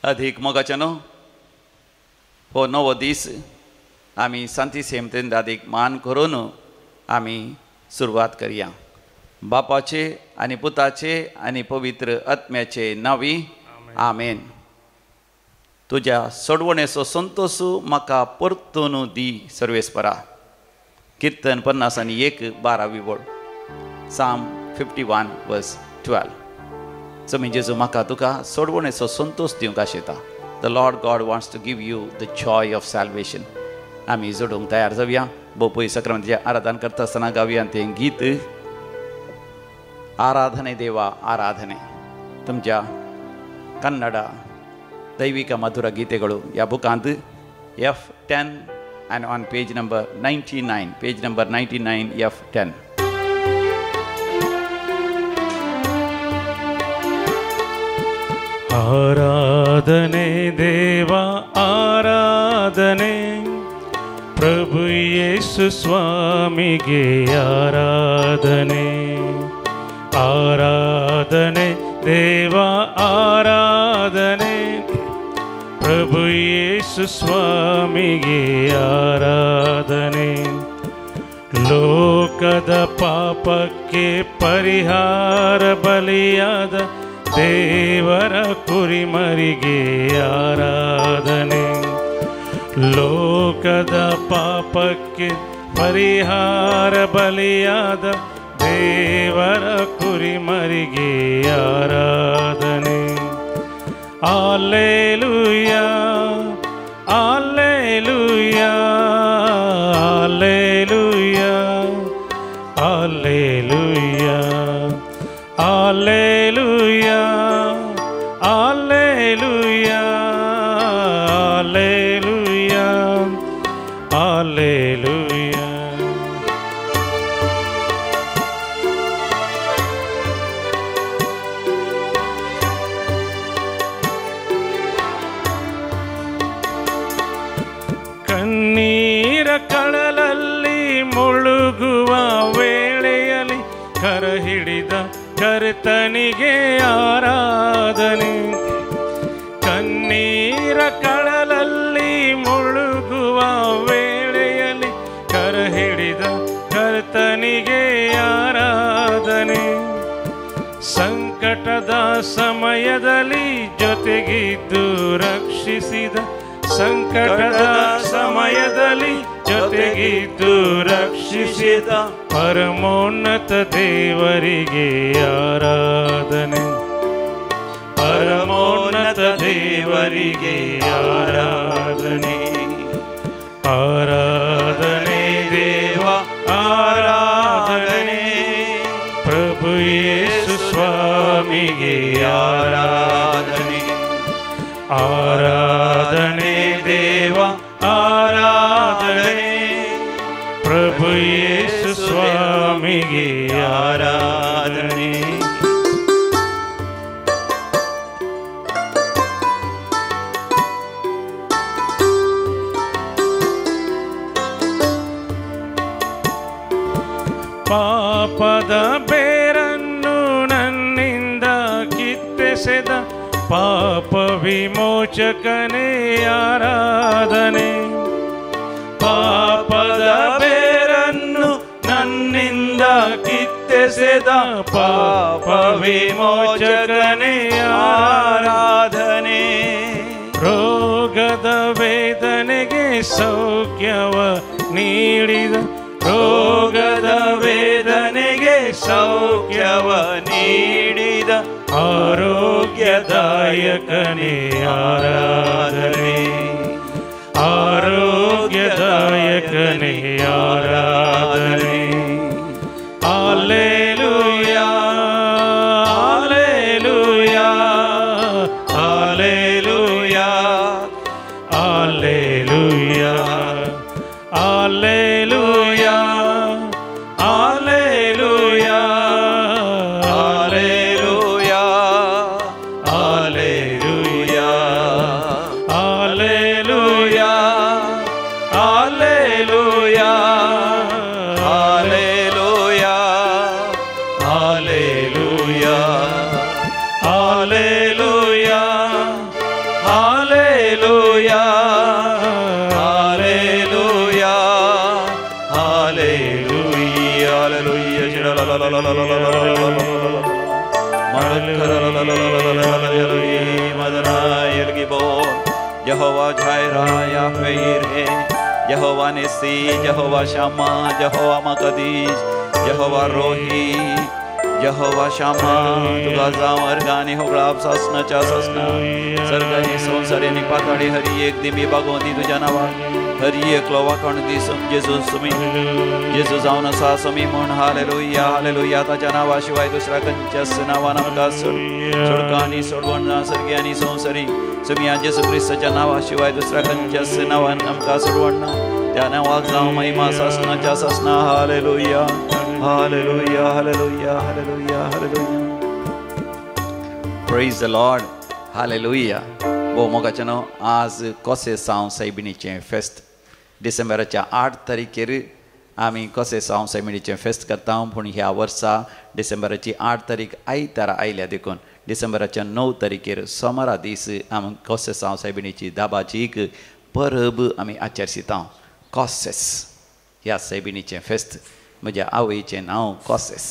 अधिक मोगाच्यानो हो नवो दीस आमी सांती सेमतेन दादीक मान करून आमी सुरवात करया. बापाचे आनी पुताचे आनी पवित्र आत्म्याचे नांवी आमेन. तुज्या सोडवणेचो संतोष म्हाका परतून दी सर्वेस्परा. कीर्तन 51 12वी ओळ, साम 51 वर्स 12. सो जेजू म्हाका तुका सोडवणेचो संतोष दिवंक आशेता. The Lord God wants to give you the joy of salvation. आमी जोडूंक तयार जावया. बोपय सक्रांतीचें आराधन करता आसतना गावया तें गीत आराधने देवा आराधने. तुमच्या कन्नड दैविक मधुर गीतेಗಳು ह्या बुकांत F10 and on page number 99, page number 99 F10. ಆರಾಧನೆ ದೇವಾ ಆರಾಧನೆ, ಪ್ರಭು ಯೇಸು ಸ್ವಾಮಿಗೆ ಆರಾಧನೆ. ಆರಾಧನೆ ದೇವಾ ಆರಾಧನೆ, ಪ್ರಭು ಯೇಸು ಸ್ವಾಮಿಗೆ ಆರಾಧನೆ. ಲೋಕದ ಪಾಪಕ್ಕೆ ಪರಿಹಾರ ಬಲಿಯಾದ ದೇವರ ಕುರಿಮರಿಗೆ ಆರಾಧನೆ. ಲೋಕದ ಪಾಪಕ್ಕೆ ಪರಿಹಾರ ಬಲಿಯಾದ ದೇವರ ಕುರಿಮರಿಗೆ ಆರಾಧನೆ. Alleluia alleluia alleluia alleluia alleluia alleluia alleluia alleluia. ಕಣ್ಣೀರ ಕಡಲಲ್ಲಿ ಮುಳುಗುವ ವೇಳೆಯಲ್ಲಿ ಕರ ಹಿಡಿದ ಕರ್ತನಿಗೆ ಆರಾಧನೆ. ಕಣ್ಣೀರ ಕಡಲಲ್ಲಿ ಮುಳುಗುವ ವೇಳೆಯಲ್ಲಿ ಕರ ಹಿಡಿದ ಕರ್ತನಿಗೆ ಆರಾಧನೆ. ಸಂಕಟದ ಸಮಯದಲ್ಲಿ ಜೊತೆಗಿದ್ದು ರಕ್ಷಿಸಿದ, ಸಂಕಟದ ಸಮಯದಲ್ಲಿ ಜೊತೆಗಿದ್ದು ರಕ್ಷಿಸಿದ ಪರಮೋನ್ನತ ದೇವರಿಗೆ ಆರಾಧನೆ. ಪರಮೋನ್ನತ ದೇವರಿಗೆ ಆರಾಧನೆ. ಆರಾಧನೆ ದೇವ ಆರಾಧನೆ, ಪ್ರಭು ಯೇಸು ಸ್ವಾಮಿಗೆ ಆರಾಧನೆ. ಆರಾಧನೆ ದೇವ ಆರಾಧನೆ, ಪ್ರಭು ಯೇಸು ಸ್ವಾಮಿಗೆ ಆರಾಧನೆ. ಪಾಪದ ಬೇರನ್ನು ನನ್ನಿಂದ ಕಿತ್ತೆಸೆದ ಪಾಪ ವಿಮೋಚಕನೇ ಆರಾಧನೆ. ಪಾಪದ ಬೇರನ್ನು ನನ್ನಿಂದ ಕಿತ್ತೆಸೆದ ಪಾಪ ವಿಮೋಚಕನೇ ಆರಾಧನೆ. ರೋಗದ ವೇದನೆಗೆ ಸೌಖ್ಯವ ನೀಡಿದ, ರೋಗದ ವೇದನೆಗೆ ಸೌಖ್ಯವ ನೀಡಿದ ಆರೋಗ್ಯದಾಯಕನೇ ಆರಾಧನೆ. ಆರೋಗ್ಯದಾಯಕನೇ ಆರಾಧನೆ. Alleluia alleluia alleluia alleluia alleluia alleluia alleluia alleluia alleluia alleluia alleluia alleluia alleluia. Elohim Adonai El Gibor, Jehovah Jireh, Yahweh Yireh, Jehovah Nissi, Jehovah Shammah, Jehovah Makadish, Jehovah Rohi, Jehovah Shammah. तुका जावं अर्घ आनी होगळाप सासनाच्या सासना. सर्ग आनी संवसार आनी पाताळी हरी एक दिमी बागोवंदी तुज्या नांवान. हरी एकलो वाखाण दी जेजू सुमी, जेजू जावन आसा समी म्हूण. Hallelujah hallelujah. ताच्या नांवा शिवाय दुसऱ्या खंयच्याच नांवान आमकां सोडका आनी सोडवण ना. सर्गी आनी संवसारी समिया जेजू क्रिस्ताच्या नांवा शिवाय दुसऱ्या खंयच्याच नांवान आमकां सोडवण ना. त्या नांवाक जावं महिमा सासनाच्या सासना. Hallelujah hallelujah hallelujah hallelujah hallelujah. Praise the Lord. Hallelujah. भोव मोगाचें न्हू, आज कोसेसांव सायबिणीचें फेस्त. डिसेंबराच्या 8 तारखेर आमी कोसेसांव सायबिणीचें फेस्त करता. पूण ह्या वर्सा डिसेंबराची 8 तारीख आयतारा आयल्या देखून डिसेंबराच्या 9 तारखेर सोमारा दीस आमी कोसेसांव सायबिणीची दाबाची एक परब आमी आचरसिता. कोसेस ह्या सायबिणीचें फेस्त. म्हज्या आवयचें नांव कोसेस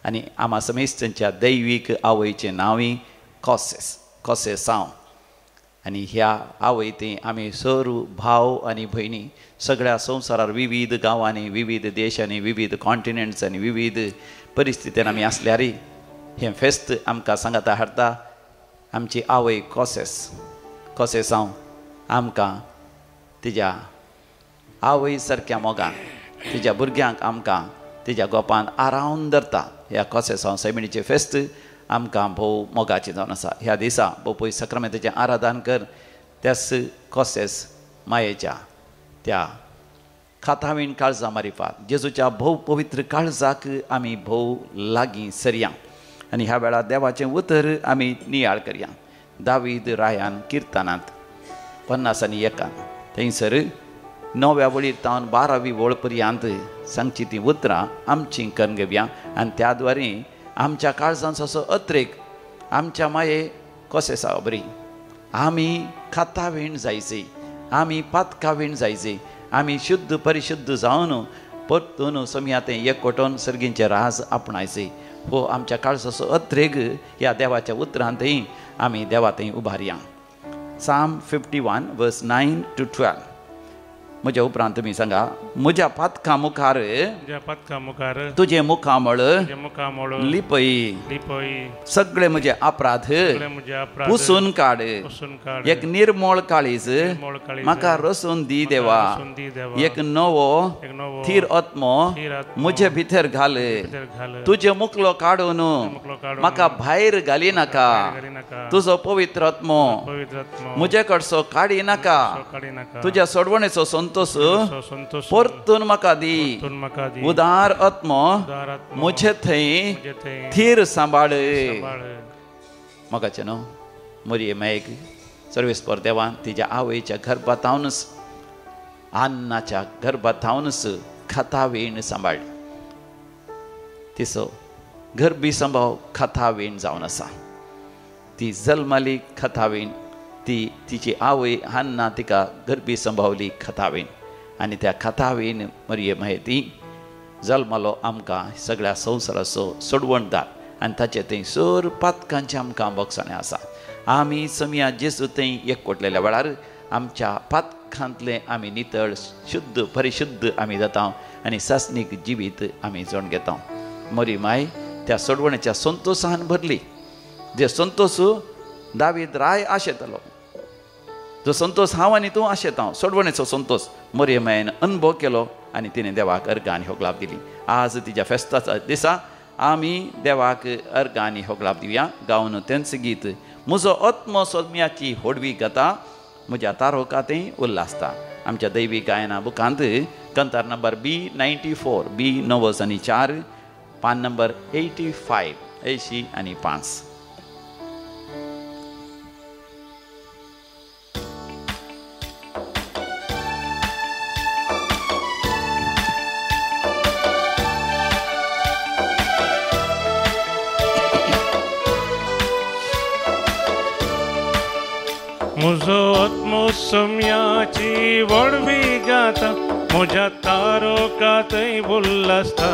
आनी आमा समेस्तांच्या दैवीक आवयचें नांवूय कोसेस, कोसेसांव. आनी ह्या आवय थंय आमी सर्व भाव आनी भयणी सगळ्या संवसारार विविध गांवांनी, विविध देशांनी, विविध कॉन्टिनेंट्स आनी विविध परिस्थितीन आमी आसल्यारय हें फेस्त आमकां सांगाता हाडटा. आमची आवय कोसेस, कोसेसांव आमकां तिज्या आवय सारक्या मोगान तिज्या भुरग्यांक आमकां तिज्या गोपान आरावन धरता. ह्या कोसेसांव सायबिणीचें फेस्त आमकां भोव मोगाचें जावन आसा. ह्या दिसा भोव पयस साक्रामेंताचें आराधन कर त्याच कोसेस मायेच्या त्या खातावीण काळजा मारिफात जेजूच्या भोव पवित्र काळजाक आमी भोव लागीं सरया आनी ह्या वेळार देवाचें उतर आमी नियाळ करया. दावीद रायान किर्तनांत 51 थंयसर 9व्या वळीर तावन 12वी वळ पर्यंत सांगची तीं उतरां आमचीं करून घेवया आनी त्या द्वारे आमच्या काळजांचो असो अत्रेक आमच्या माये कोसेसा बरी आमी खातावीण जायचे, आमी पातकावीण जायचे, आमी शुद्ध परिशुद्ध जावन परतून समया तें एकवटून सर्गींचे राज आपणायचे. हो आमच्या काळजाचो अत्रेग ह्या देवाच्या उतरांतय आमी देवा थंय उबारया. Psalm 51 verse 9 to 12. म्हज्या उपरांत तुमी सांगा, म्हज्या पातकां मुखार तुजें मुखामळ लिपय, सगळे म्हजे अपराध पुसून काड, एक निर्मळ काळीज म्हाका रसून दी देवा, एक नवो थीर आत्मो म्हजे भितर घाल, तुजें मुखलो काडून म्हाका भायर घाली नाका, तुजो पवित्र आत्मो म्हजे कडसो काडी नाका, तुज्या सोडवणेचो संतोष परतून म्हाका दी, उदार आत्मो म्हजे थंय थीर सांबाळ. म्हाका न्हू मोरये मायक सर्वेस्पर देवान तिज्या आवयच्या गर्भातावनच अन्नाच्या गर्भातावनच खातावीण सांबाळ्ळी. तिचो गर्भी संभाव खातावीण जावन आसा. ती जल्माली खातावीण, ती तिची आवय हान्ना तिका गर्भी संभावली खतावीन आनी त्या खतावीन मरये माहिती जल्मालो आमकां सगळ्या संवसाराचो सोडवणदार आनी ताचे थंय सर पातकांचें आमकां बोगसाणें आसा. आमी समया जेजू थंय एकवटलेल्या वेळार आमच्या पातकांतलें आमी नितळ शुद्ध परिशुद्ध आमी जाता आनी सासणीक जिवीत आमी जोड घेता. मरी माय त्या सोडवणेच्या संतोशान भरली, जे संतोश दावीद राय आशेतालो, जो संतोष हांव आनी तूं आशेता, सोडवणेचो संतोष मरये मायेन अनुभव केलो आनी तिणें देवाक अर्घां आनी होगलाप दिली. आज तिज्या फेस्ताच्या दिसा आमी देवाक अर्घां आनी होगलाप दिवया. गावन तेंच गीत, म्हजो आत्मो सोम्याची होडवी गाता, म्हज्या तारोकांतय उल्हासता. आमच्या दैवी गायना बुकांत कंतार नंबर B94, B94, पान नंबर 85, 85. म्हजो आत्मो सोम्याची व्हडवी गाता, म्हज्या तारोकांतय उल्हासता.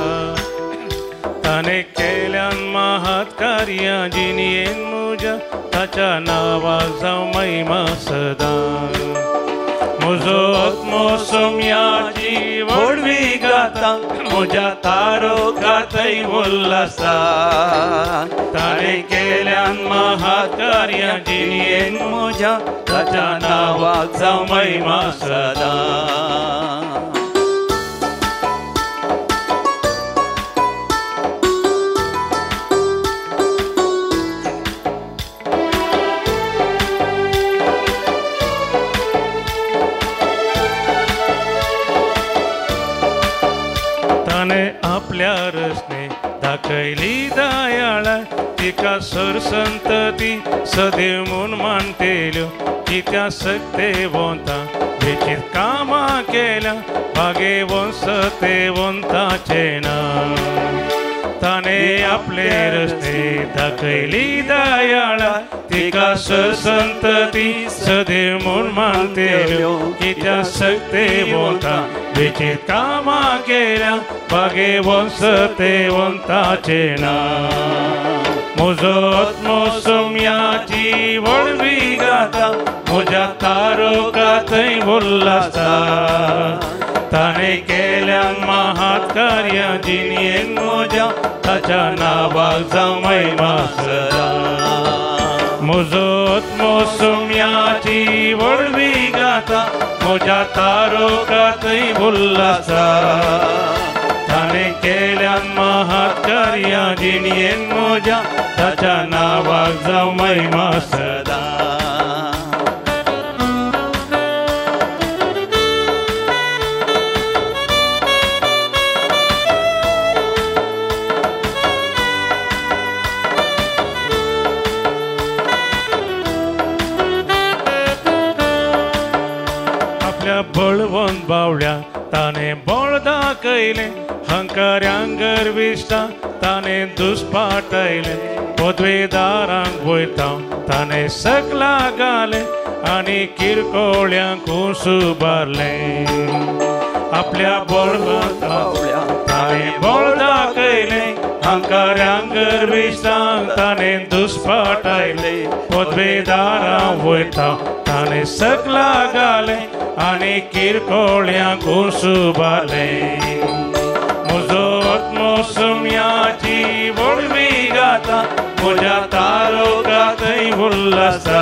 ताणें केल्यान महात कार्यां जिणेन म्हज्या ताच्या नांवाक जावं महिमा सदां. म्हजो आत्मो सोम्याची व्हडवी गाता म्हज्या तारका थंय उल्लासा. ताणें केल्यान महात कार्यां जिणेन म्हज्या ताच्या नांवाक जावं महिमा सदां. आपल्या रसने दाखयली दयाळ तिका सरसंतती सदैव म्हूण मानतेल्यो कित्या सक्तेवंता वेचीत कामां केल्या भागेवंत सतेवंताचें ना. ताणें आपले रस्ते दाखयली दयाळ तिका सरसंतती सदैव म्हूण मानतेल्यो कित्या सक्तेवंता वेचीत कामां केल्या भागेवंत सतेवंताचें ना. म्हजो आत्मो सोम्याची व्हडवी गाता म्हज्या तारका थंय उल्लासा. ताणें केल्यान महात कार्यां जिणेन म्हज्या ताच्या नांवाक जावं महिमा सदां. म्हजो आत्मो सोम्याची व्हडवी गाता म्हज्या तारका थंय उल्लासा. ताणें केल्यान महात कार्यां जिणेन म्हज्या ताच्या नांवाक जावं महिमा सदां. आपल्या बळवंत बावड्या ताणें बळ दाखयलें हंकाऱ्यांक गर्विश्टां ताणें दुस्पाटयलें पदवेदारांक वयता ताणें सकला घालें आनी किरकोळ्यांक उबारलें. आपल्या बळवंत बावड्या ताणें बळ दाखयलें हंकाऱ्यांक गर्विश्टांक ताणें दुस्पाटयलें पदवेदारांक वयता ताणें सकला घालें आनी किरकोळ्यांक उबारलें. म्हजो आत्मो सोम्याची व्हडवी गाता म्हज्या तारका थंय उल्लासा.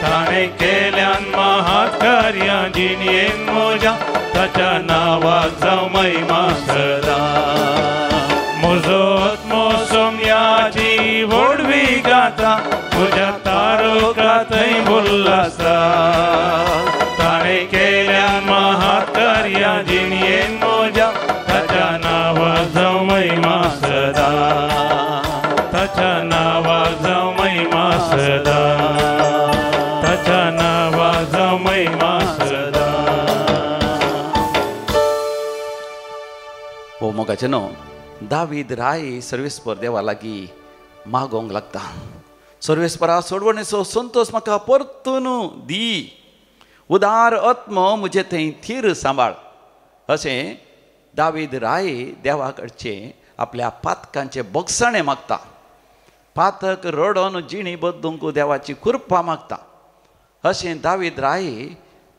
ताणें केल्यान महात कार्यां जिणेन म्हज्या ताच्या नांवाक जावं महिमा सदां. म्हजो आत्मो सोम्याची व्हडवी गाता म्हज्या तारका थंय उल्लासा. ताणें केल्यान महात कार्यां जिणेन म्हज्या ताच्या नांवाक जावं महिमा सदां. ताच्या नांवाक जावं महिमा सदां. ताच्या नांवाक जावं महिमा सदां. हो मोगाचें न्हू दावीद राय सर्वेस्पर देवा लागीं मागोंक लागता. सर्वेस्परा सोडवणेचो संतोश म्हाका परतून दी, उदार आत्मो म्हजे थंय थीर सांबाळ. अशें दावीद राय देवा कडचें आपल्या पातकांचें बोगसणें मागता. पातक रडोन जिणी बदलूंक देवाची कृपा मागता. अशें दावीद राय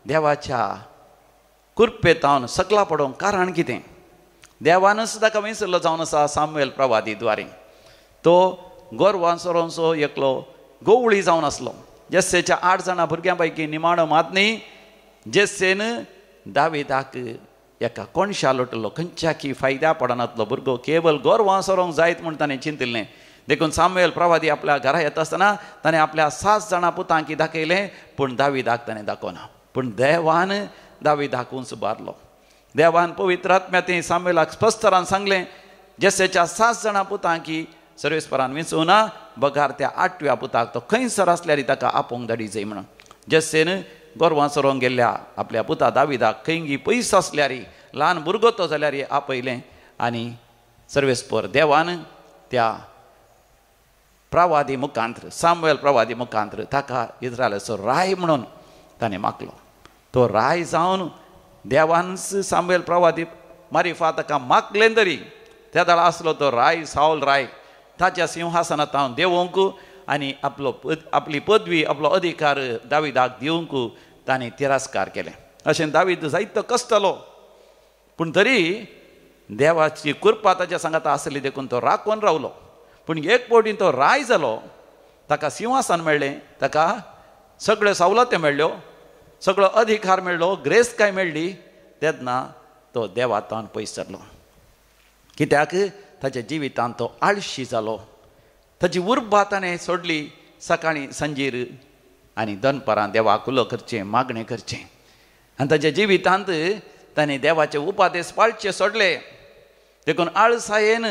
देवाच्या कृपेतावन सकला पडोवंक कारण कितें? देवानच ताका विसरलो जावन आसा सामुएल प्रवादी द्वारे. तो गोरवां सोरोंचो एकलो गोवळी जावन आसलो. जेस्सेच्या 8 जाणां भुरग्यां पैकी निमाणो मात न्ही जेस्सेन दाविदाक एका कोणशा लोटलो. खंयच्या की फायद्या पडनातलो भुरगो केवल गोरवां सोरोंक जायत म्हूण ताणें चिंतिल्लें. देखून सामुएल प्रवादी आपल्या घरा येता आसतना ताणें आपल्या 7 जाणां पुतांकी दाखयलें, पूण दाविदाक ताणें दाखोवना. पूण देवान दाविदाक उंच उबारलो. देवान पवित्र आत्म्या सामुएलाक स्पश्टरान सांगलें, जेस्सेच्या 7 जाणां पुतांकी सर्वेस्परान विंचूना बगार त्या 8व्या पुताक तो खंयसर आसल्यार ताका आपोवंक धाडी जाय म्हणून. जेस्सेन गोरवां चरोवंक गेल्ल्या आपल्या पुता दाविदाक खंयगी पयस आसल्यार ल्हान भुरगो तो जाल्यार आपयलें आनी सर्वेस्पर देवान त्या प्रवादी मुखांत्र सामुएल प्रवादी मुखांत्र ताका इस्रायलाचो राय म्हणून ताणें मागलो. तो राय जावन देवान सामुएल प्रवादी मारिफा ताका मागलें तरी त्या दाळ आसलो तो राय सावल राय ताच्या सिंहासनात हांव देवोंक आनी आपलो आपली पदवी आपलो अधिकार दाविदाक दिवंक ताणें तिरस्कार केलें. अशें दावीद जायतो कश्टलो, पूण तरी देवाची कृपा ताच्या सांगाता आसली देखून तो राखून रावलो. पूण एक फावटी तो राय जालो, ताका सिंहासन मेळ्ळें, ताका सगळ्यो सवलती मेळ्ळ्यो, सगळो अधिकार मेळ्ळो, ग्रेस काय मेळ्ळी, तेन्ना तो देवातान पयस सरलो. कित्याक ताच्या जिवितांत तो आळशी जालो, ताची उर्बा ताणें सोडली. सकाळीं सांजेर आनी दनपारां देवाक उलो करचें, मागणें करचें, आनी ताच्या जिवितांत ताणें देवाचे उपादेश पाळचे सोडले. देखून आळसायेन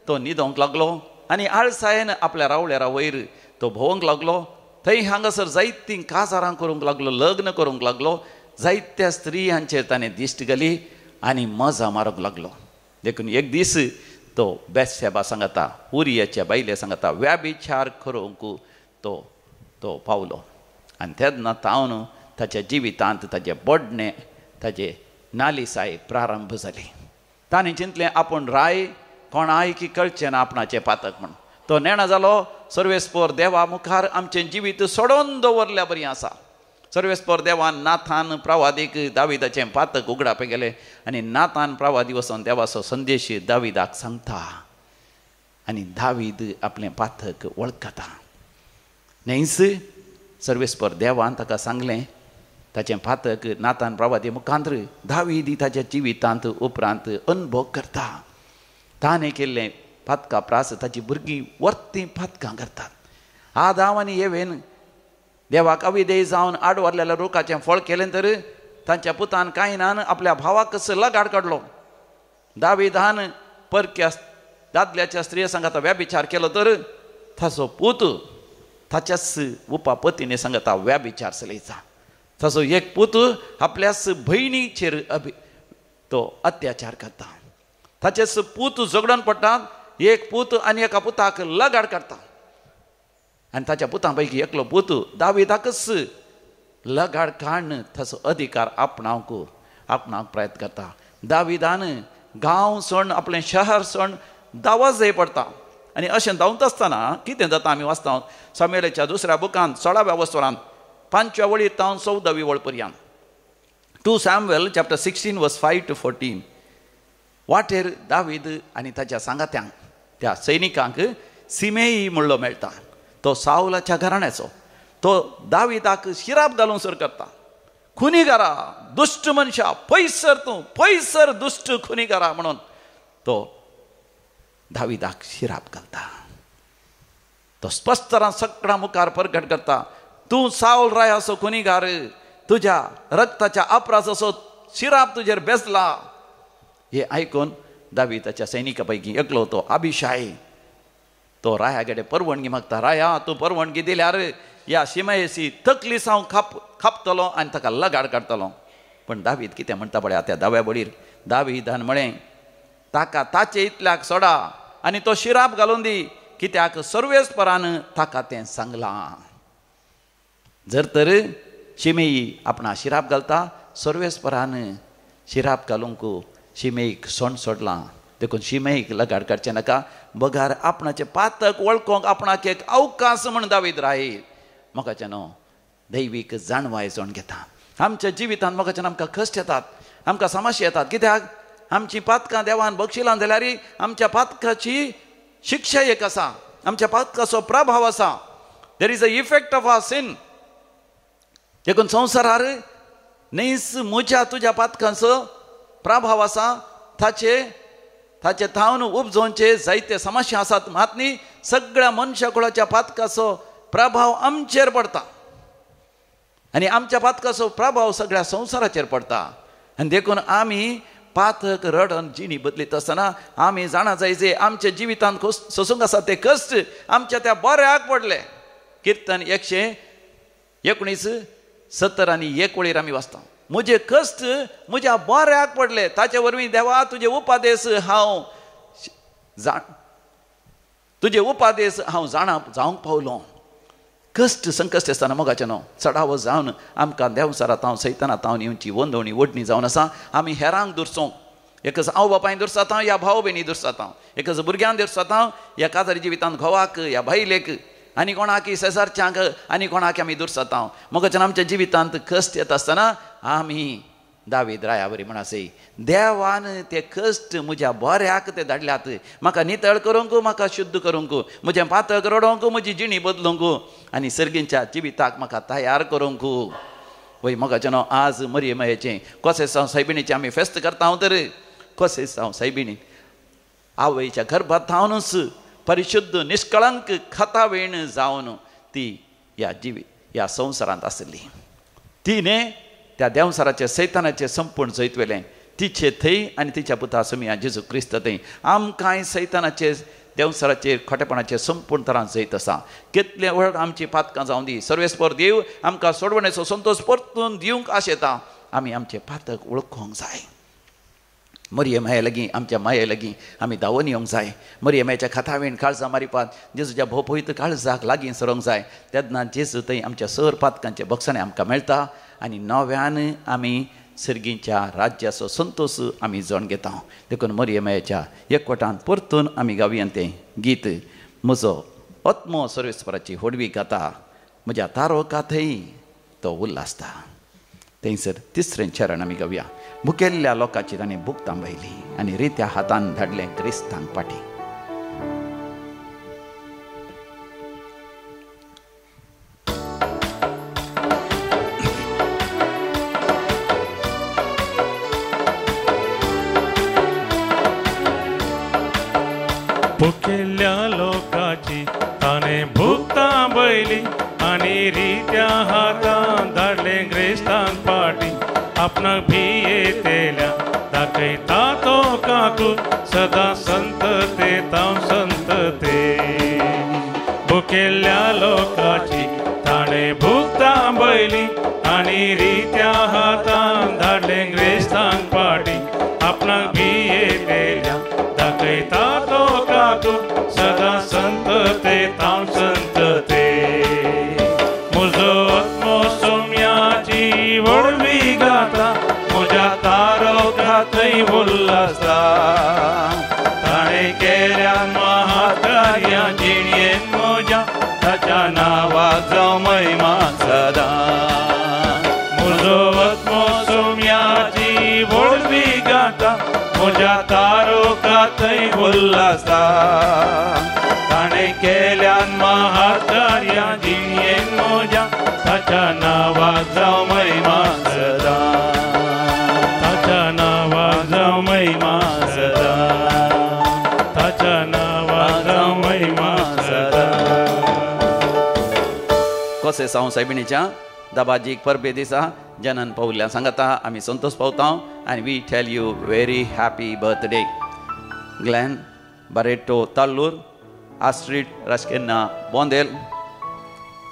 तो न्हिदोंक लागलो आनी आळसायेन आपल्या रावळेरा वयर तो भोंवंक लागलो. थंय हांगासर जायतीं काजारां करूंक लागलो, लग्न करूंक लागलो, जायत्या स्त्रियांचेर ताणें दिश्ट घाली आनी मजा मारूंक लागलो. देखून एक दीस तो बेतशेबा सांगाता, उरियाच्या बायले सांगाता व्याभिचार करूंक तो तो पावलो. आनी तेन्ना तावन ताच्या जिवितांत ताजें बोडणें, ताजे नालिसाय प्रारंभ जाली. ताणें चिंतलें आपूण राय कोणाय की कळचें ना आपणाचें पातक म्हण. तो नेणा जालो सर्वेस्पोर देवा मुखार आमचें जिवीत सोडोवन दवरल्या बरी आसा. सर्वेस्पोर देवान नाथान प्रवादीक दाविदाचें पातक उगडापे गेलें आनी नाथान प्रवादी वचोन देवाचो संदेश दाविदाक सांगता आनी दावीद आपलें पातक वळखता. न्हयच सर्वेस्पोर देवान ताका सांगलें ताचें पातक नाथान प्रवादी मुखांतर दावीद ताच्या जिवितांत उपरांत अनुभव करता. ताणें केल्लें पातका प्रास ताची भुरगीं वर्तीं पातकां करतात. आदाव आनी येवेन देवाक अविधेय जावन आडवारलेल्या रुखाचें फळ केलें तर तांच्या पुतान कायनान आपल्या भावाकच लगाड काडलो. दाविदान परक्या दादल्याच्या स्त्रिये सांगाता व्याभिचार केलो तर ताचो पूत ताच्याच उपापतीने सांगाता व्याभिचार चलयता. ताचो एक पूत आपल्याच भयणीचेर तो अत्याचार करता. ताचेच पूत झगडून पडटात, एक पूत आनी एका पुताक लगाड काडटा आनी ताच्या पुतां पैकी एकलो पूत दाविदाकच लगाड काडून ताचो अधिकार आपणावंक आपणाक प्रयत्न करता. दाविदान गांव सोडून आपलें शहर सोडून धांवत जाय पडटा. आनी अशें धांवत आसतना कितें जाता आमी वाचता सामुएलाच्या दुसऱ्या बुकांत 16व्या वस्तुरांत 5व्या वळी तावन 14वी वळ पर्यंत, 2 Samuel chapter 16 verse 5 to 14. वाटेर दावीद आनी ताच्या सांगात्यांक त्या सैनिकांक सिमेई म्हणलो मेळटा. तो सावलाच्या घराण्याचो. तो दाविदाक शिराप घालून सर करता, खुनीगारा, दुश्ट मनशा, पयसर तूं, पयसर दुश्ट खुनीगारा म्हणून तो दाविदाक शिराप घालता. तो स्पश्ट सगळ्या मुखार प्रगट करता, तूं सावल रायाचो खुनीगार, तुज्या रक्ताच्या अपराधाचो शिराप तुजेर बेसला. हे आयकून दाविदाच्या सैनिका पैकी एकलो तो अभिशाय तो राया कडेन परवणगी मागता. राया तूं परवणगी दिल्यार ह्या शिमयेची तकली हांव खापतलो आनी ताका लगाड काडटलो. पूण दावीद कितें म्हणटा पळया त्या दाव्या बडीर दावीदान म्हळें, ताका ताचे इतल्याक सोडा आनी तो शिराप घालून दी, कित्याक सर्वेस्परान ताका तें सांगलां. जर तर शिमेई आपणा शिराप घालता, सर्वेस्परान शिराप घालूंक शिमेईक सोंड सोडलां, देखून शिमेईक लगाड काडचें नाका, बगार आपणाचें पातक वळखोंक आपणाक एक अवकाश म्हण दावीद राय मोगाचें न्हू दैवीक जाणवाय जावन घेता. आमच्या जिवितांत मोगाच्यान आमकां कश्ट येतात, आमकां समस्या येतात. कित्याक आमची पातकां देवान बक्षिलां जाल्यार आमच्या पातकाची शिक्षा एक आसा, आमच्या पातकाचो प्रभाव आसा. There is a effect of our sin. देखून संवसारार न्हयच म्हज्या तुज्या पातकांचो प्रभाव आसा, ताचे ताचे थावन उपजोवचे जायते समस्या आसात. मात न्ही सगळ्या मनशा कुळाच्या पातकाचो प्रभाव आमचेर पडटा आनी आमच्या पातकाचो प्रभाव सगळ्या संवसाराचेर पडटा. आनी देखून आमी पातक रडन जिणी बदलीत आसतना आमी जाणा जाय जे आमच्या जिवितांत सोसूंक आसा ते कश्ट आमच्या त्या बऱ्याक पडले. किर्तन 119 70 आनी 1 वळीर आमी वाचता, म्हजे कश्ट म्हज्या बऱ्याक पडले, ताचे वरवीं देवा तुजे उपादेश हांव तुजे उपादेश हांव जाणा जावंक पावलो. कश्ट संकश्ट आसतना मोगाचें न्हू चडावो जावन आमकां देंवचारा तावन सैताना तावन येवची वंदवणी ओडणी जावन आसा. आमी हेरांक दुरचोंक, एकच हांव बापायन दुर्सातां ह्या भाव भयणी दुर्सातां, एकच भुरग्यान दुर्सातां, ह्या काजारी जिवितांत घोवाक ह्या बायलेक आनी कोणाक शेजारच्यांक आनी कोणाक आमी दुर्सातां. मगच्यान आमच्या जिवितांत कश्ट येता आसतना आमी दावीद राया बरी म्हणासय, देवान ते कश्ट म्हज्या बऱ्याक ते धाडल्यात, म्हाका नितळ करूंक, म्हाका शुद्ध करूंक, म्हजें पातक रडोवंक, म्हजी जिणी बदलूंक आनी सर्गींच्या जिविताक म्हाका तयार करूंक. वय मोगाचें आज मरिये मायेचें कोसेसांव सायबिणीचें आमी फेस्त करता हांव तर कोसेसांव सायबिणी आवयच्या गर्भात थावनूच परिशुद्ध निष्कळंक खतावेण जावन ती ह्या जिवी ह्या संवसारांत आसली. तिणें त्या देंवसाराचें सैतानाचें संपूर्ण जैत व्हेलें. तिचे थंय आनी तिच्या पुता सोमिया जेजू क्रिस्त थंय आमकांय सैतानाचें देंवसाराचेर खोटेपणाचें संपूर्ण तरान जैत आसा. कितलें व्हड आमची पातकां जावं दी, सर्वेस्पर देव आमकां सोडवणेचो संतोश परतून दिवंक आशेता. आमी आमचें पातक वळखूंक जाय. मरिये माये लागीं आमच्या माये लागीं आमी धांवून येवंक जाय. मरिये मायेच्या खातावेण काळजा मारिपात जेजूच्या भोपयत काळजाक लागीं सरोंक जाय. तेन्ना जेजू थंय आमच्या सर पातकांचे बक्षाणें आमकां मेळटा आनी नव्यान आमी सर्गींच्या राज्याचो संतोश आमी जाण घेता. देखून मरिये मायेच्या एकवटान परतून आमी गावया तें गीत, म्हजो आत्मो सर्वेस्पराची होडवी गाता, म्हज्या तारोका थंय तो उल्हासता. थंयसर तिसरें चरण आमी गावया. भुकेल्ल्या लोकांची ताणें भूक थांबयली आनी रित्या हातान धाडलें क्रिस्तांक पाटी. भुकेल्ल्या लोकांची ताणें भूक थांबयली आनी रित्या हातान धाडलें क्रिस्तांक पाटी. आपणाक भियेतेल्या दाखयता तो काकू सदां संतते तांव संतते. भुकेल्ल्या लोकांची ताणें भूक थांबयली आनी रित्या हातान धाडलें क्रिस्तांक पाटी. आपणाक भियेतेल्या दाखयता तो काकू सदां संतते तांव संतते. म्हजो आत्मो सोम्याची व्हडवी गाता, म्हज्या तारोका थंय उल्हासता. ताणें केल्या महाकार्यां जिणेंत म्हज्या, ताच्या नांवाक जावं महिमा सदां. म्हजो आत्मो सोम्याची व्हडवी गाता, म्हज्या तारोका थंय उल्हासता. ताणें केल्या महाकार्यां जिणेंत म्हज्या, ताच्या नांवाक जावं महिमा सदां. ताच्या नांवाक जावं महिमा सदां. ताच्या नांवाक जावं महिमा सदां. कोसेसांव सायबिणीच्या दाबाजीक परबे दिसा जनन पावल्या सांगता आमी संतोश पावता आनी we tell you very happy birthday. Glenn Barreto Tallur, Astrid Rasquinha Bondel,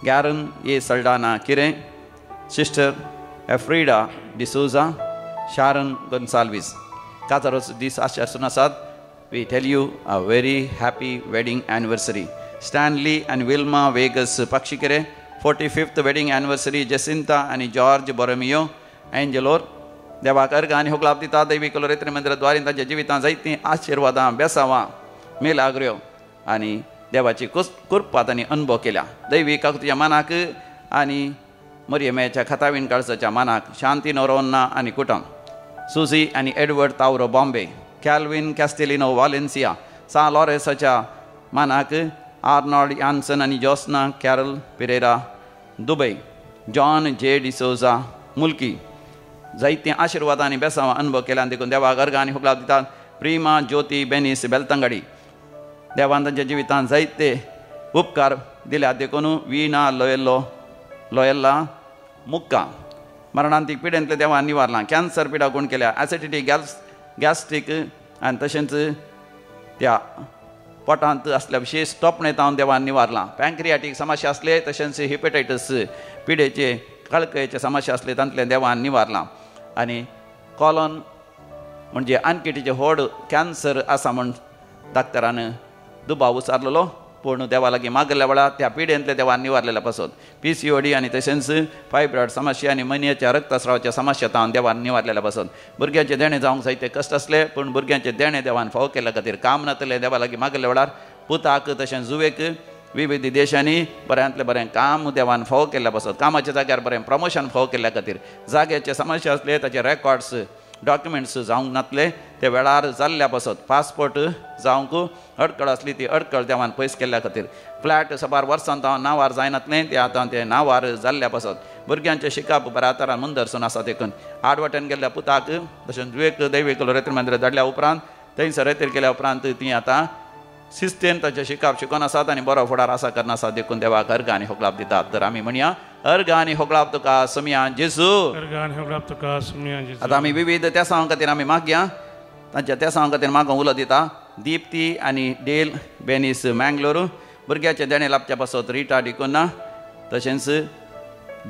Garen A Saldanha Kiren, sister Afrida D'Souza, Sharon Gonsalves. काजारोच दीस आशे आसून आसात. We tell you a very happy wedding anniversary. Stanley आनी Wilma Vegas Pakshikere, 45th wedding anniversary. Jacinta आनी George बोरमियो एंजलोर. देवाक अर्घ आनी होगलाप दिता. दैवीक लोरेत्री मंदिरा द्वारीन तांच्या जिवितां जायतीं आशिर्वादां बेसावां मेलाग्र्यो आनी देवाची कृपा तांणी अनुभव केल्या. दैवीक तुज्या मनाक आनी मरियमाच्या खातावीन काळसाच्या मनाक शांती नोरोन्ना आनी कुटम, सुझी आनी Edward Tavro Bombay, Calvin Castelino Valencia, सा लॉरेसाच्या मानाक आर्नॉल्ड यान्सन आनी Josna Carol Pereira Dubai, John J D'Souza Mulki. जायतीं आशिर्वादां आनी बेसांवां अनुभव केल्या देखून देवाक अर्घ आनी हुकलाप दितात. प्रिमा ज्योती बेनीस बेलतंगडी, देवान तांच्या जिवितांत जायते उपकार दिल्या देखून वीणा लोयल्लो लोयल्ला मुक्का. मरणांतीक पिडेंतले देवान निवारलां. कॅन्सर पिडा गूण केल्या, ॲसिडिटी गॅस्ट्रीक आनी तशेंच त्या पोटांत आसल्या विशेश तोपणे तावन देवान निवारलां. पँक्रियाटीक समस्या आसले तशेंच हिपेटायटस पिडेचे कळकळेचे समस्या आसले तांतले देवान निवारलां. आनी कॉलन म्हणजे आनकिटीचे व्हड कॅन्सर आसा म्हूण डाक्टरान दुबाव उचारलेलो पूण देवा लागीं मागल्या वेळार त्या पिडेंतले देवान निवारलेल्या पासत PCOD आनी तशेंच फायब्रॉयड समस्या आनी मनियाच्या रक्तस्रावाच्या समस्या तावन देवान निवारलेल्या पासत भुरग्यांचें देणें जावंक जायते कश्ट आसले पूण भुरग्यांचें देणें देवान फावो केल्ल्या खातीर काम नातलें देवा लागीं मागल्या वेळार पुताक तशेंच जुवेक विविध देशांनी बऱ्यांतलें बरें काम देवान फावो केल्ल्या पासत कामाच्या जाग्यार बरें प्रमोशन फावो केल्ल्या खातीर जाग्याचे समस्या आसले ताचे रेकॉर्ड्स डॉक्युमेंट्स जावंक नातले ते वेळार जाल्ल्या पासत पासपोर्ट जावंक अडकळ आसली ती अडकळ देवान पयस केल्ल्या खातीर फ्लॅट साबार वर्सां तावन नांवार जायनातलें ते आतां ते नांवार जाल्ल्या पासत भुरग्यांचें शिकप बऱ्या तरान मुंदरसून आसा देखून आडवाटेन गेल्ल्या पुताक तशेंच जुवेक दैवीक रेतीर मंदिर धाडल्या उपरांत थंयसर रेतीर केल्या उपरांत ती आतां शिस्तेन ताचें शिकप शिकोन आसात आनी बरो फुडार आसा करना आसा देखून देवाक अर्घ आनी होगळाप दितात. तर आमी म्हणया अर्घ आनी होगळाप तुका समिया जेजू. आतां आमी विविध तेसांव खातीर आमी मागया तांच्या तेसांव खातीर मागोंक उलो दिता दीप्ती आनी डेल बेनीस मँगलोर भुरग्याचें देणें लाबच्या पासत रिटा डिकोना तशेंच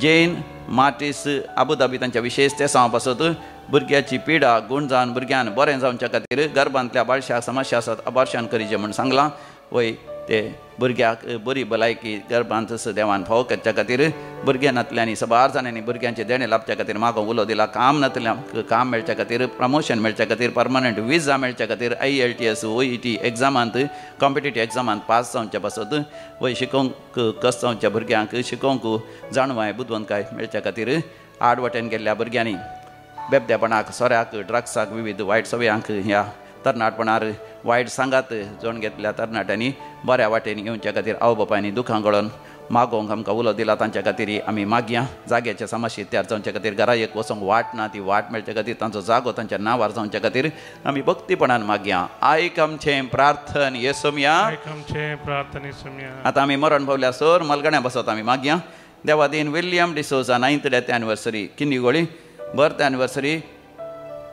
जेन मार्टीस आबुधाबी तांच्या विशेश तेसांव पासत भुरग्याची पिडा गूण जावन भुरग्यान बरें जावच्या खातीर गर्भांतल्या बाळशाक समस्या आसात अबार्शन करीचें म्हूण सांगलां वय ते भुरग्याक बरी भलायकी गर्भांत देवान फावो करच्या खातीर भुरग्यां नातल्यांनी साबार जाणांनी भुरग्यांचें देणें लाबच्या खातीर मागोंक उलो दिला काम नातल्यांक काम मेळच्या खातीर प्रमोशन मेळच्या खातीर परमनंट विजा मेळच्या खातीर IELTS OET एग्जामांत कॉम्पिटेटीव एग्जामांत पास जावच्या पासत वय शिकोवंक कस जावच्या भुरग्यांक शिकोवंक जाणवाय बुदवंतकाय मेळच्या खातीर आड वाटेन गेल्ल्या भुरग्यांनी बेबदेपणाक सोऱ्याक ड्रग्साक विविध वायट सवयांक ह्या तरणाटपणार वायट सांगात जोण घेतल्या तरणाट्यांनी बऱ्या वाटेन येवच्या खातीर आवय बापायनी दुखां गळोन मागोवंक आमकां उलो दिला तांच्या खातीर आमी मागया जाग्याच्या समस्या तयार जावच्या खातीर घरा एक वचोंक वाट ना ती वाट मेळच्या खातीर तांचो जागो तांच्या नांवार जावच्या खातीर आमी भक्तीपणान मागया. आयक आमचें प्रार्थन येसोमया. आतां आमी मरण पावल्या सर मलगण्या बसत आमी मागया. Devadin William D'Souza 9th death anniversary Kinnigoli birth anniversary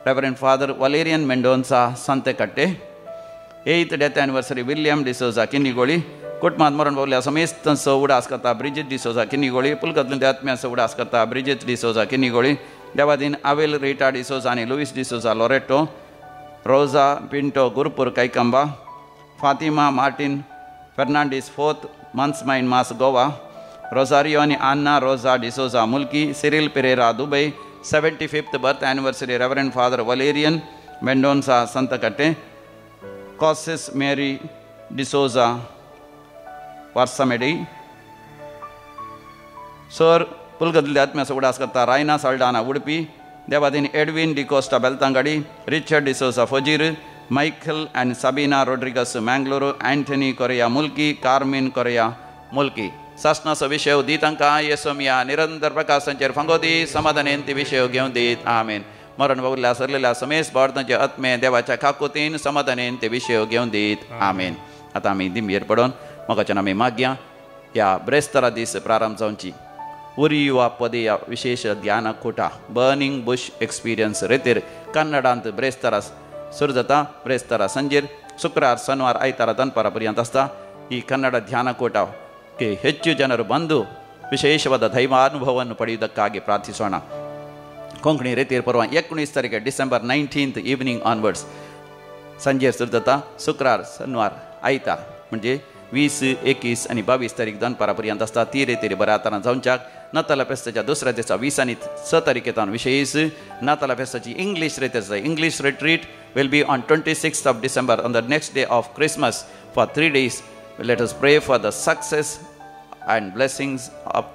reverend father Valerian Mendonca Santhekatte 8th death anniversary William D'Souza Kinnigoli कुटुंबात मरण पावल्या समेस्तांचो उडास करता ब्रिजीत डिसोजा किन्नीगोळी पुलकतल्या आत्म्याचो उडास करता ब्रिजीत डिसोजा किन्नीगोळी देवादीन आवेल रिटा डिसोजा आनी Luis D'Souza Loreto Rosa Pinto Gurpur Kaikamba Fatima Martin Fernandes 4th months mine mass Goa Rosario आनी Anna Rosa D'Souza Mulki Cyril Pereira Dubai 75th birth anniversary reverend father Valerian Mendonca Santhekatte Causes Mary D'Souza Varsamedi sir पुलगदले आत्म्याचो उडास करता Raina Saldana Udupi Devadin Edwin D'Costa Belthangady Richard D'Souza Fajir Michael and Sabina Rodrigues Mangalore Anthony Correa Mulki Carmen Correa Mulki सासनाचो विशय दी तांकां येसोमया निरंतर प्रकाशांचेर फांगो दी समाधानेन ती विशय घेवन दीत आमेन. मरण बाबुल्ल्या सरलेल्या समेस भारतांचे आत्मे देवाच्या खाकोतीन समाधानेन ते विशय घेवन दीत आमेन. आतां आमी दिंबयेर पडोन मोगाच्यान आमी मागया ह्या ब्रेस्तारा दीस प्रारंभ जावची उरियुवा पदया विशेष ध्यान कोटा बर्निंग बुश एक्सपिरियन्स रेतीर कन्नडांत ब्रेस्तारा सुरू जाता. ब्रेस्तारा संजेर शुक्रार शनिवार आयतारा दनपारा पर्यंत आसता. ही ಕನ್ನಡ ಧ್ಯಾನ ಕೂಟಕ್ಕೆ ಹೆಚ್ಚು ಜನರು ಬಂದು ವಿಶೇಷವಾದ ದೈವಾನುಭವವನ್ನು ಪಡೆಯುವುದಕ್ಕಾಗಿ ಪ್ರಾರ್ಥಿಸೋಣ. ಕೊಂಕಣಿ ರೀತಿಯ ಪರ್ವ 19 ತಾರೀಕು ಡಿಸೆಂಬರ್ 19 ಈವ್ನಿಂಗ್ ಆನ್ವರ್ಡ್ಸ್ ಸಂಜೆ सुरू जाता. शुक्रार शनिवार आयतार म्हणजे 20, 21 आणि 22 तारीख दनपारा पर्यंत आसता. ती रेतीर बऱ्या तरान जावच्याक नाताला फेस्ताच्या दुसऱ्या दिसा 20 आनी 6 तारखेतान विशेष नाताला फेस्ताची इंग्लीश रेत आसता. English retreat will be on 26th of December on the next day of Christmas for 3 days. Let us pray for the success and blessings of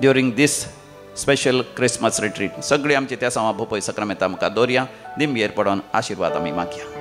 during this special Christmas retreat. सगळी आमची त्या समा भोपय सक्रामेंता आमकां दवरया दिंबयेर पडोन आशिर्वाद आमी मागया.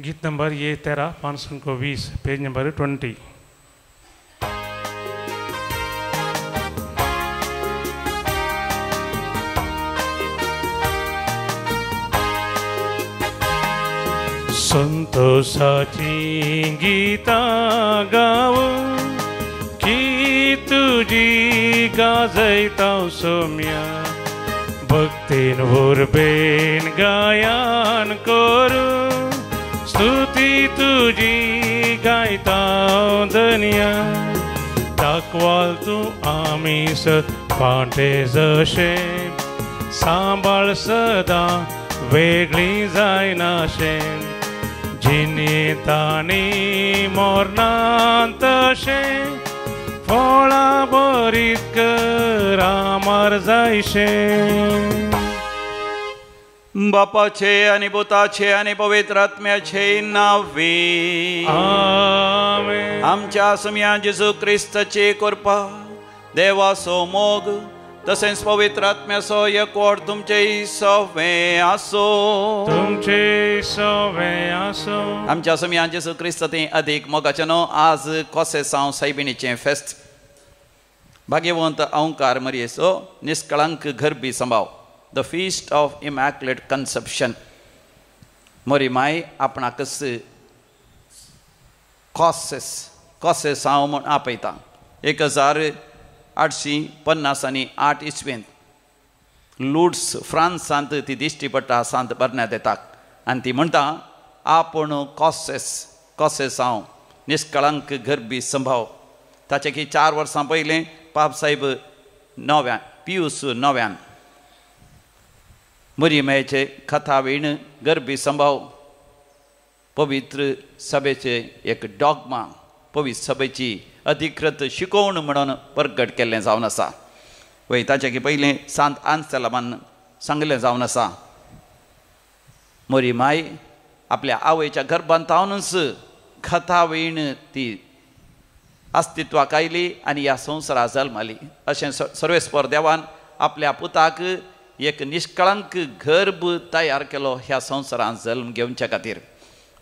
गीत नंबर ये 13 520 पेज number 20। संतोषाची गीतां गावू की तुजी गाजयता सोम्या भक्तीन उर्बेन गायन करू स्तुती तुजी गायता धन्या दाखवाल तूं आमी सत फांटे जशें सांबाळ सदां वेगळी जायनाशें जिणेंत मोरनात तशें फळां बरीत कर आमार जायशें. बापाचे आनी पुताचे आनी पवित्र आत्म्याचे नांवे आमेन. आमच्या सुम्या जेजू क्रिस्ताचे कृपा देवाचो मोग तसेंच पवित्र आत्म्याचो एकवट तुमचे सवे आसो तुमचे सवे आसो. आमच्या सुम्या जेजू क्रिस्त ते अधिक मोगाचें न्हू आज कोसेसांव सायबिणीचें फेस्त भाग्यवंत अंकार मरयेचो निष्कळंक गरबी संभाव the feast of immaculate conception. मोरी माय आपणाकच कॉसेस कॉसेस हांव म्हूण आपयता. 1858 आनी 8 इसवेंत लुड्स फ्रांसांत ती दिश्टी पडटा सांत बर्नादेताक आनी ती म्हणटा आपूण कॉसेस कॉसेस हांव निष्कळंक गरबी संभाव. ताचे की 4 वर्सां पयलें पाप साहेब नव्यान पियूस नव्यान मरीमायेचे कथावीण गरबी संभाव पवित्र सभेचे एक डॉगमा पवित्र सभेची अधिकृत शिकोवण म्हणून प्रगट केल्लें जावन आसा. वय ताचे की पयलें सांत आन्सेलमान सांगलें जावन आसा मोरी माय आपल्या आवयच्या गर्भांत थावनूच कथावीण ती अस्तित्वाक आयली आनी ह्या संवसारा जल्माली. अशें सर्वेस्पर देवान आपल्या पुताक एक निष्कळंक गर्भ तयार केलो ह्या संवसारांत जल्म घेवच्या खातीर.